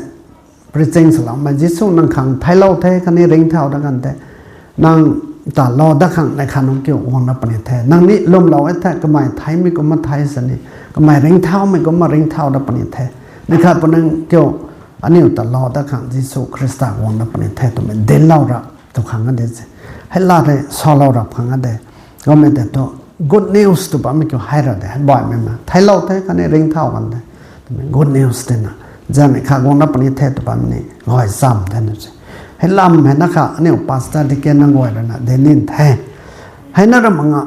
preaching swloumei, Jisu nang khang theiclou the khatni ringcthau dat kan the. Nang ta lou dat khang neih khat nunc kiu guang dat puni the. Nang ni lwmlou e the, kamei theicmei kumna thei sini, kamei ringcthaumei kumna ringcthau dat puni the. Neih khat pu nang kiu aniu ta lou dat khang Jisu Khrista guang dat puni the twmei dinclou rap tu khang a de se. Hei lat rei salou rap khang a de. Kumna tei thu good news tw bammei kiu hei ra de, hei baihmei na theiclou the khatni ringcthau kan de. Twmei good news tina, zanmei khat guang dat puni the tw bammei ni gay cham the na se. Hei lam hei na kha aniu pastor, deacon nunc guay rui na dinc ni the. Hei na ram nga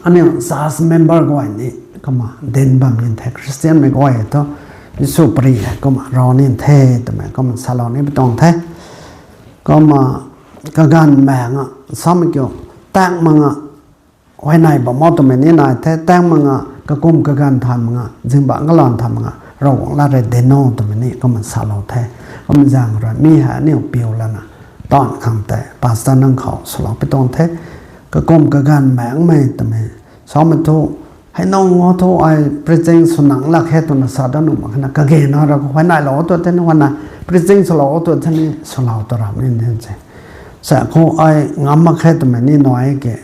aniu church member guay ni kumna dinc bam ni the, Christianmei guay thu. Jisu pari hei kumna rau ni the twmei kumna salou ni pi tuang the. Kumna kaganv maek nga samei kiu, tang mak nga huayney bam o twmei ni nai the, tang mak nga kakum kaganv thay mak nga, zingbangc kalan thay mak nga, Ravguangc lat rui dinc o twmei ni kumna salou the. Kumna zaeng rui mi hei aniu piu lana, taanv khang tei pastor nang khou swlou pi tuang the. Kakum kaganv maekmei twmei samei thu, hei nunc thu ai preaching sw nang lak khe twna sa dat nuh mak khe na, kage na ra khou huayneylou tu the ni, huayna preaching swlou tu the ni, swlou tu ram ni ni se. Sa khou ai ngam mak khe twmei ni nai ke,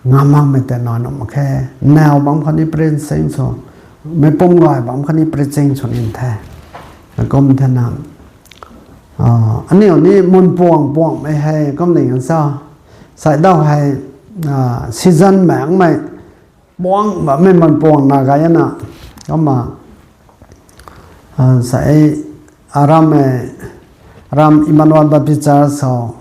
ngam makmei tei nai nuh mak khe. Nau bam khatni preaching sw, meic pum gay bam khatni preaching sw ni the. Kum the na, aniu ni mun puang puangmei hei kum ning sa, sai daw hei, season maekmei, puang bammei mun puang na gay na, kumna, sai, aram e, aram Emmanuel Baptist Church khou,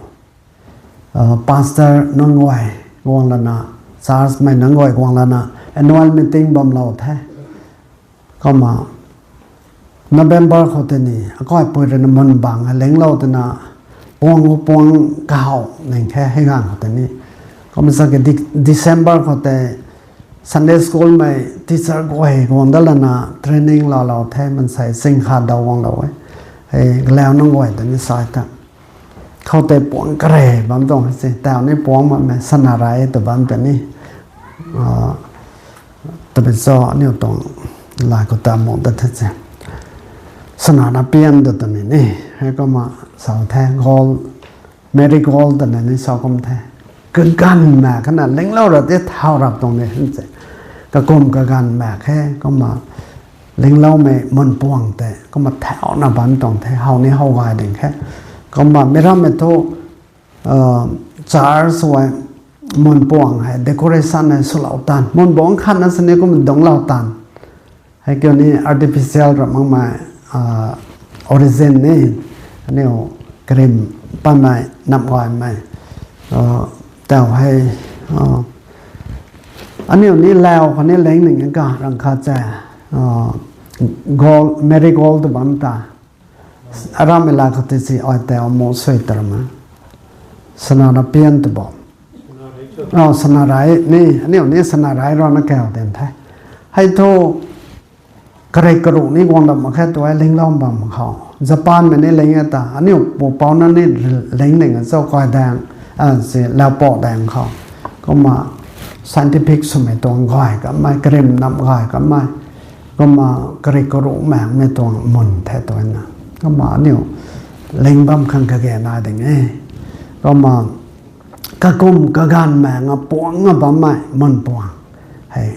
pastor nunc guay guang lana, church mei nunc guay guang lana, annual meeting bamlou the. Kumna, November khou tei ni akaipui rui na mun bang a linglou twna, puang puang kahaw ning khe hei ganv khou tei ni. Kumna sa ke Dec-, December khou tei Sunday school mei teacher guay guang dat lana training loulou the, mansei ching khat daw guanglou e. Hei galau nunc guay tei ni sai ta. Khou tei puang kare bam tuang se, tau ni puang bammei sana rei tw bam tei ni. Tabui cho aniu tuang lai khou ta mu dat the se. Sana na pian da twmei ni, hei kumna sa the, gold, marigold twna ni sa kum the. Kaganv maek khe na linglou ra tei thau rap tuang ni se. Kakum kaganv maek khe, kumna lingloumei mun puang tei kumna thauna bam tuang the, how ni how gay ding khe. Kumna mi rammei thu, church hei mun puang hei decoration hei swlou tan, mun buang khatna sini kumna dungclou tan. Hei kiu ni artificial ra makmei, origin ni, aniu karim patmei nam gaymei, tau hei, aniu ni lau khou ni ling ning ka rang khat se, gold, marigold tw bam ta. Arammei la khou tei si ai tei amu sui tarma. Sana na pian tw bo. Sana rei ni, aniu ni sana rei rana kau den the. Hei thu, karik karuh ni guang dam mak khe tu ai linglou bam khou. Japan mei ni ling e ta, aniu pu pou na ni ling ning cho kai daeng, si lau pou daeng khou. Kumna scientific swmei tuang gay kamei, karim nam gay kamei. Kumna karik karuh maengmei tuang mun the tu na. Kumna aniu ling bam khang kage nai ding e. Kumna kakum kaganv maek nga puang nga bammei mun puang hei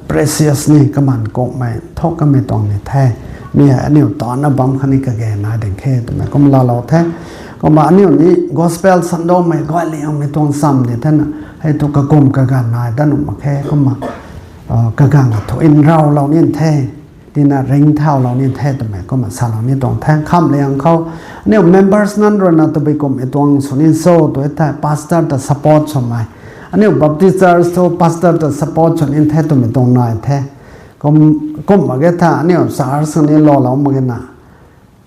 precious ni kaman kummei thuk kamei tuang ni the. Mi hei aniu tana bam khatni kage nai ding khe twmei kum laalou the. Kumna aniu ni gospel sandamei guay liangmei tuang cham ni thena, hei thu kakum kaganv nai dat nuh mak khe. Kumna kaganv kathu nraulou ni the, tina ringcthaulou ni the twmei kumna salou ni tuang the. Khamliang khou aniu members nunc rui na tabui kummei tuang sw ni cho tu the, pastor ta support swmei. Aniu Baptist church thu pastor ta support sw ni the twmei tuang nai the. Kum, kum mak ge tha aniu church ni loulou mak ge na,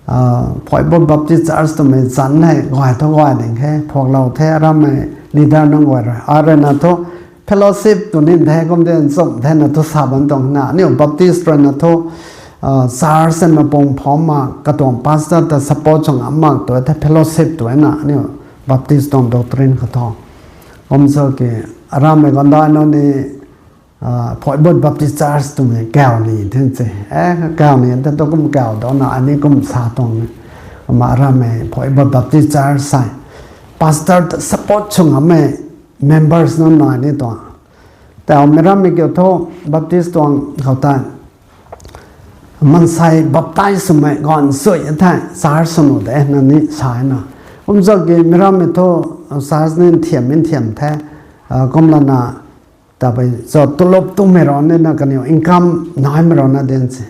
Phoibut Baptist Church twmei chan hei gay thu gay ding khe, phuaklou the, arammei leader nunc guay rui. Arui na thu fellowship tw ni the, kum de nchumh the na thu sa bam tuang na. Aniu Baptist rui na thu, church na pung pham mak, katuang pastor ta support sw ngam mak tu the, fellowship tw na, aniu Baptist tuang doctrine khou thu. Kum cho ki, arammei gandai nunc ni, Phoibut Baptist Church twmei kau ni the se. E, kau ni the tu kum kau dana, ani kum sa tuang ni. Kumna arammei Phoibut Baptist Church hei pastor ta support sw ngammei members nunc nai ni tuang. Tau mi rammei kiu thu Baptist tuang khou tei maansei baptize swmei ganv sui the, church sw nuh de na ni sa na. Kum cho ki mi rammei thu church ni nthiam nthiam the, kum lana tabui cho tulop twmei rana na kaniw income naimei rana din se.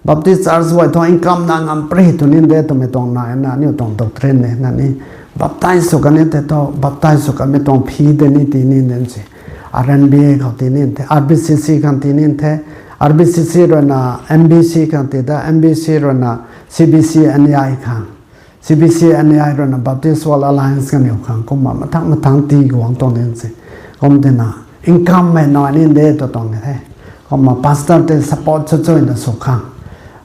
Baptist church guay thu income na ngam pri tw ni de twmei tuang nai na, aniu tuang doctrine ni na ni. Baptize sw kan ni the thu, baptize sw kanmei tuang fee de ni ti ni din se. R N B A khou ti ni the, R B C C khang ti ni the, R B C C ruina M B C khang ti da, M B C ruina C B C N E I khang, C B C N E I ruina Baptist World Alliance kaniw khang kumna mathang mathang ti guang tuang din se. Kum tina income mei nai ni de tw tuang the. Kumna pastor tei support chuchuina sw khang.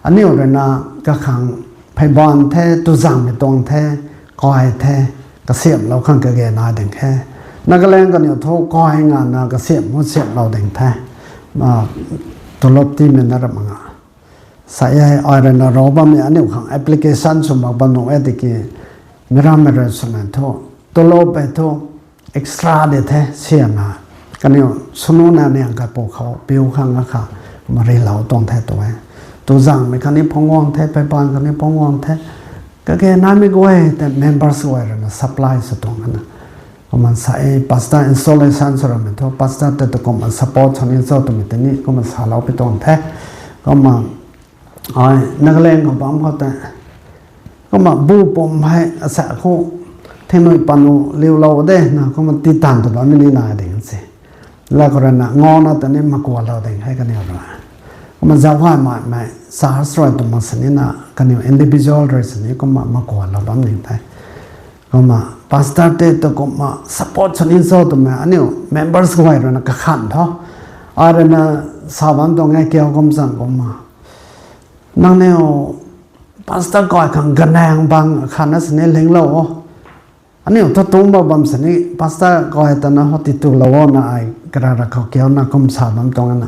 Aniu ruina kakhang pheyban the, tuzangmei tuang the, kai the, kasiamhlou khang kage nai ding khe. Nagaland kaniw thu kai ngana kasiamh mu siamhlou ding the. Tulop tiimei na ram nga. Sa e, ai ruina rou bammei aniu khang application sw mak bam nuh e tiki, mirammei rui swmei thu, tulop e thu, extra de the siamna. Kaniw swnuna niang kapu khou piu khang akha, marilou tuang the tu e. Tuzangmei khatni phungc guang the, pheyban khatni phungc guang the. Kage naimei guay tei members guay ruina supply sw tuang na. Kumna sa e, pastor installation sw ramei thu, pastor tei tu kumna support sw ni cho twmei tei ni kumna salou pi tuang the. Kumna, ai, Nagaland khou bam khou tei, kumna bu pum hei asa khou thingnui panu liulou de na kumna ti tan tu bammei ni nai ding se. La khou ruina ngana ta ni makualou ding hei kaniw rui. Kumna zauc gay maimei church rui tu mak sini na kaniw individual rui sini kumna makualou bam ding the. Kumna pastor tei tu kumna support sw ni cho twmei aniu members guay ruina kakhan tho. Ai ruina sa bam tuang e kiu kum chang kumna, nangniw pastor kai khang ganang bang khatna sini linglou o. Aniu thu tumba bam sini pastor kai tana hou ti tulou o na ai karara khou kiuna kum sa bam tuang na.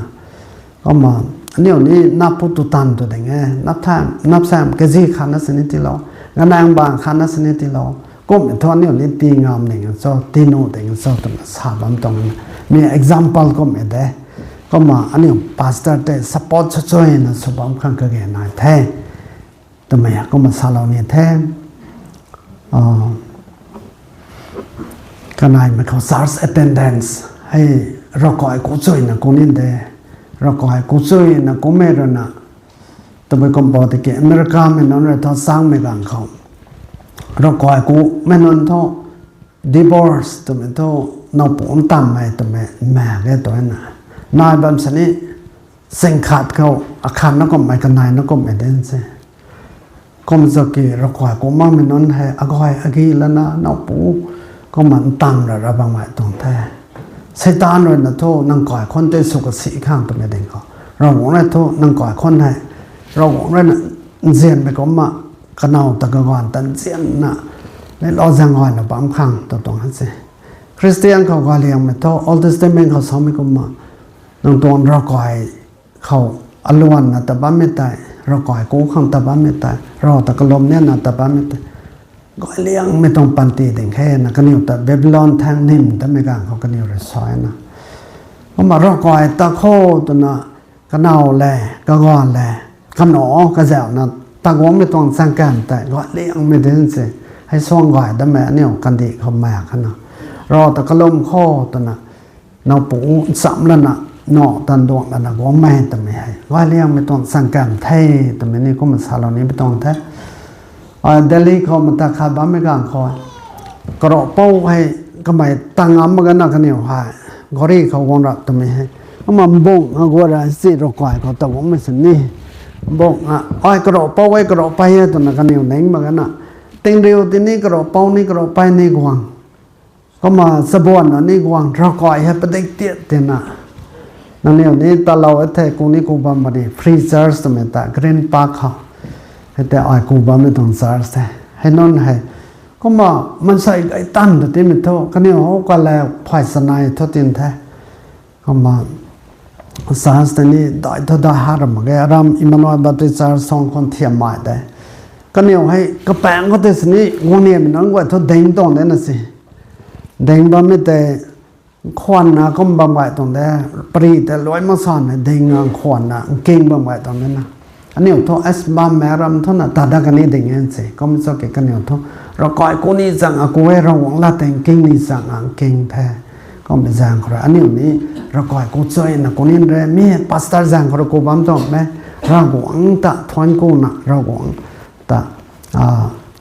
Kumna, aniu ni nap pu tu tan tu ding e, nap tham, nap sam kg khatna sini tiilou, ganang bang khatna sini tiilou. Kummei thu aniu ni ti ngam ding cho, ti nuh ding cho twna sa bam tuang na. Mi example kummei de. Kumna aniu pastor tei support chuchuina sw bam khang kage nai the. Twmei kumna salou ni the. Kanaimei khou church attendance hei ravkai kuchuina ku ni de. Ravkai kuchuina kumei ruina, tabui kum bo tiki Americamei nunc rui thu changmei ganv khou, ravkai kumei nunc thu divorce twmei thu, nowpu ntammei twmei mak ge twna, nai bam sini singkhat khou akhatna kummei kanaina kummei din se. Kum zaki ravkai ku makmei nunc hei agay agi lana nowpu kumna ntam ra ra bam mei tuang the. Seitaan ruina thu nang kaikhunh tei sw kasi khang twmei ding khou, Ravguangc rui thu nang kaikhunh hei, Ravguangc ruina nzianmei kumna kanow ta kaganv ta nzianna, neilou zaeng gayna bam khang tw tuang se. Christian khou galiangmei thu Old Testament khou samei kumna, nang tuang ravkai khou aluanna ta bammei tei, ravkai ku khang ta bammei tei, rav ta kalum nina ta bammei tei, gayliangmei tuang panty ding khe na kaniw ta Babylon thaeng nim tamei ganv khou kaniw rui sa na. Kumna ravkai ta khou twna, kanow le, kaganv le, kanac kazauhna ta guangmei tuang chaengkam tei gayliangmei din se. Hei suang gay damei aniu kandih khou mak khana, rav ta kalum khou twna, nowpu nchamc lana, nac tan duang lana guangmei twmei hei gayliangmei tuang chaengkam the twmei ni kumna salou ni pi tuang the. Delhi khou mata khat bammei ganv khou, karavpou hei kamei tang ngam mak gana kaniw hei, gari khou guang rap twmei hei, kumna mbung a guay ra si ravkai khou ta guangmei sini, mbung a, ai karavpou e, karavpei e twna kaniw ning mak gana, tingriu tini karavpou ni karavpei ni guang, kumna chabuanna ni guang, ravkai hei padik tiat tina, nangniw ni talou e thei ku ni ku bam puni, Free Church twmei ta Green Park khou, hei tei ai ku bammei tuang church the. Hei nunc hei, kumna maansei gay tan ta timei thu kaniw hou kala phay chanei thu tin the. Kumna church tei ni dai thu dai ha ra mak ge, aram Emmanuel Baptist Church song khwan thiammei tei, kaniw hei kapaengc khou tei sini guang niamei nunc guay thu ding tuang de na si. Ding bammei tei, nkhwanna kum bam gay tuang de, pari tei luai mak sanmei ding a nkhwanna nking bam gay tuang de na. Aniu thu as bammei ram thuna ta dat kani ding e se, kum cho ki kaniw thu, ravkai ku ni chang a ku e, Ravguangc lat tei nking ni chang a nking the. Kummei zaeng khou rui aniu ni ravkai ku chuina ku ni re, mi pastor zaeng khou rui ku bam tuang me, Ravguangc ta thuanc kuna, Ravguangc ta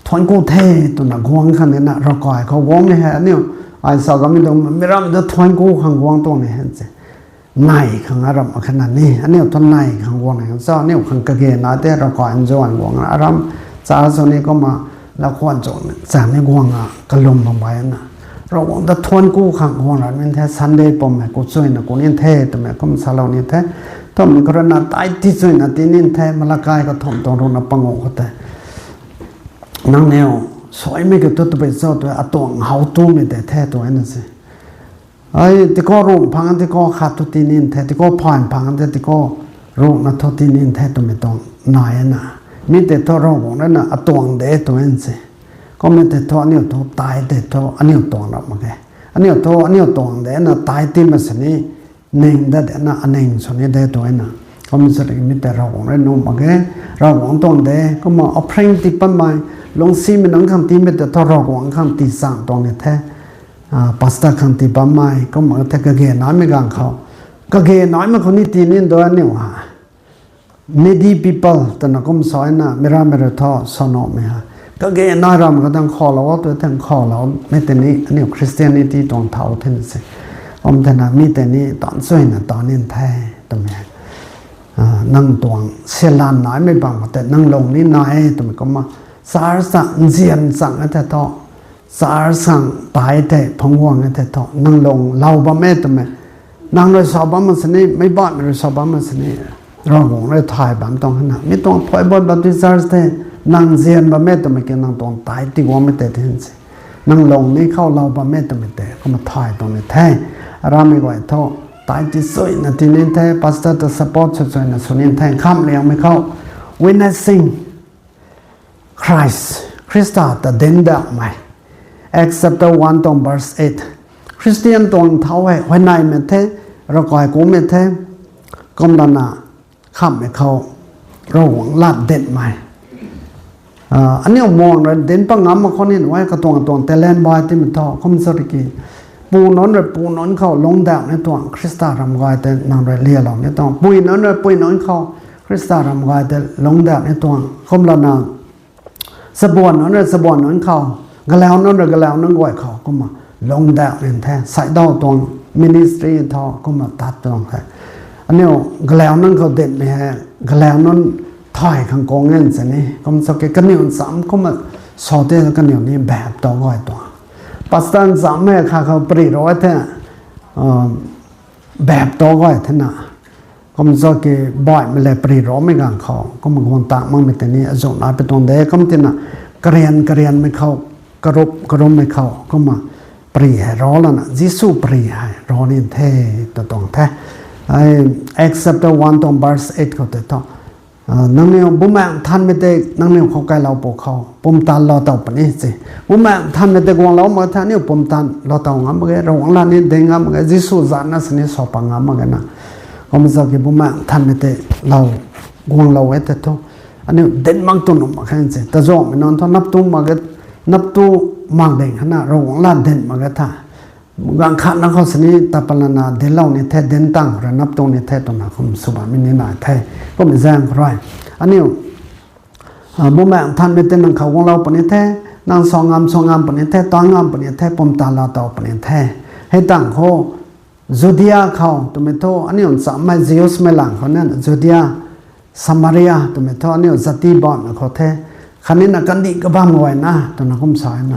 thuanc ku the twna guang khang nina ravkai khou guangmei hei aniu, ai sa kamei tuang mi ram ta thuanc ku khang guang tuang ni hen se. nai khang aram akhatna ni, aniu thu nai khang guang ni, cha aniu khang kage na te, Ravkai nzuan guang aram, cha sw ni kumna, lakhwan chun, cha ni guang a, kalum bam bai na. Ravguangc ta thuan ku khang guang ra nin the, Sunday pum hei ku chuina ku nin the, twmei kum salou ni the. Thum khou rui na tai ti chuina ti nin the, Malakai kathumh tuang ruhna pangu khou tei. Nangniw, suaimei kiu thu tabui cho tw, atuang how tumei tei the tw na se. Ai, tiki ruh phang, tiki khat thu ti nin the, tiki phay phang the, tiki ruhna thu ti nin the twmei tuang nai na. Mi tei thu Ravguangc rui na atuang de tw na se. Kummei tei thu aniu thu tai tei thu aniu tuang ra mak ge. Aniu thu aniu tuang de na tai ti ma sini, ning dat de na aning sw ni de tw na. Kum sw ri mi tei Ravguangc rui nuh mak ge, Ravguangc tuang de, kumna offering tii patmei, lungcsimei nunc khang tiimei tei thu Ravguangc khang tii chang tuang ni the. Ah, pastor khang tii bammei, kumna the kage naimei ganv khou. Kage naimei khou ni ti nin do aniu ha. Needy people twna kum sa na, meiramei rui thu, sa nuhmei ha. Kage nai ram khou tang khaulou, tu tang khaulou, mi tei ni, aniu Christianity tuang thau the na se. Kum thena, mi tei ni, tan chuina tan nin the, twmei. Ah, nang tuang, silan naimei bang khou tei, nang lung ni nai, twmei kumna. Church ta, nzian chang e the thu. Church khang tai tei, phungc guang e the thu. Nang lung lou bam e twmei. Nang rui sa bam ma sini, meic baihmei rui sa bam ma sini. Ravguangc rui thay bam tuang na. Mi tuang Phuaibuan Baptist Church tei, nang nzian bam e twmei ki nang tuang tai ti guangmei tei the se. Nang lung ni khou lou bam e twmei tei, kumna thay tuang ni the. Aramei guay thu, tai ti chuina ti nin the, pastor ta support sw chuina sw nin the, khamliangmei khou. Witnessing Christ, Khrista ta dinc dakmei. Acts chapter one tuang verse eight. Christian tuang thau hei, huayneymei the, ravkai kummei the, kumlana khamhmei khou, Ravguangc lat dinmei. Ah, aniu muang rui dinc pat ngam mak khou ni, ai katuang tuang talent bai timei thu, kum sa ri ki. Pu nunc rui pu nunc khou lungc dak ni tuang, Khrista ram gay tei nang rui lialou ni tuang. Pui nunc rui pui nunc khou, Khrista ram gay tei lungc dak ni tuang. Kumlana, chabuan nunc rui chabuan nunc khou, galau nunc rui galau nunc guay khou, kumna lungc dak nin the, saidaw tuang ministry thu, kumna tat tuang the. Aniu galau nunc khou dinmei hei, galau nunc thay khang kung ngan sini, kum sa ki kaniw ncham kumna sa the kaniw ni bap tow guay tuang. Pastor ncham e kha khou pri ro the, ah, bap tow guay the na. Kum sa ki baihmei le pri romei ganv khou, kumna guang tak makmei tei ni azuh nai pi tuang de, kum tina karian karianmei khou, karup karummei khou, kumna pri hei ro lana, Jisu pri hei ro nin the, ta tuang the. Ai, Acts chapter one tuang verse eight khou tei thu, ah, nangniw Bumaengh Nthanmei tei nangniw khou kailou pw khou, pumtan lou taw puni se. Bumaengh Nthanmei tei guanglou mak the aniu pumtan lou taw ngam mak ge, Ravguangc lat ni dinc ngam mak ge, Jisu zanc na sini sa pat ngam mak ge na. Kum sa ki Bumaengh Nthanmei tei lou, guanglou e the thu. Aniu dinc mak tu nuh mak khe se. Tazuanghmei nunc thu nap tu mak ge, nap tu mak ding hana Ravguangc lat dinc mak ge tha. Ganv khatna khou sini ta palana dinclou ni the, dinc tang khou rui nap tuang ni the twna kum sw bammei ni nai the. Kummei zaeng khou rui, aniu, ah, Bumaengh Nthanmei tei nang khou guanglou puni the, nang sa ngam sa ngam puni the, tan ngam puni the, pumtan lou taw puni the. Hei tang khou, Judea khou twmei thu aniu nchammei Jews mei lang khou na, Judea, Samaria twmei thu aniu zati bamna khou the. Khatni na kandih kabamv guay na twna kum sa na.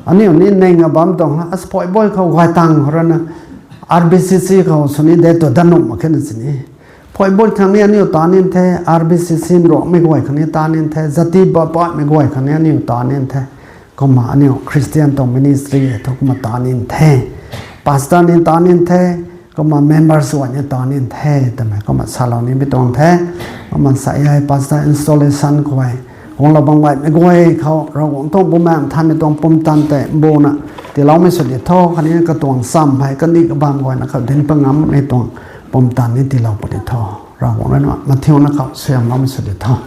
Aniu ni ning a bam tuang, as phuaibui khou guay tang khou rui na, R B C C khou sw ni de tw dat nuh mak khe na sini. Phuaibui khang ni aniu tan nin the, R B C C nruakmei guay khang ni tan nin the, zati baihmei guay khang ni aniu tan nin the. Kumna aniu Christian tuang ministry e thu kumna tan nin the. Pastor ni tan nin the, kumna members guay ni tan nin the, twmei kumna salou ni pi tuang the. Kumna sa e pastor installation khou e, guanglou bam gaymei guay khou Ravguangc tuang Bumaengh Nthanmei tuang pumtan tei mbuna tiiloumei sw di tho, khatni katuang cham hei kandih kabamv guayna khou dinc pat ngammei tuang pumtan ni tiilou puni tho. Ravguangc rui na mathiuna khou suaihiamloumei sw di tho.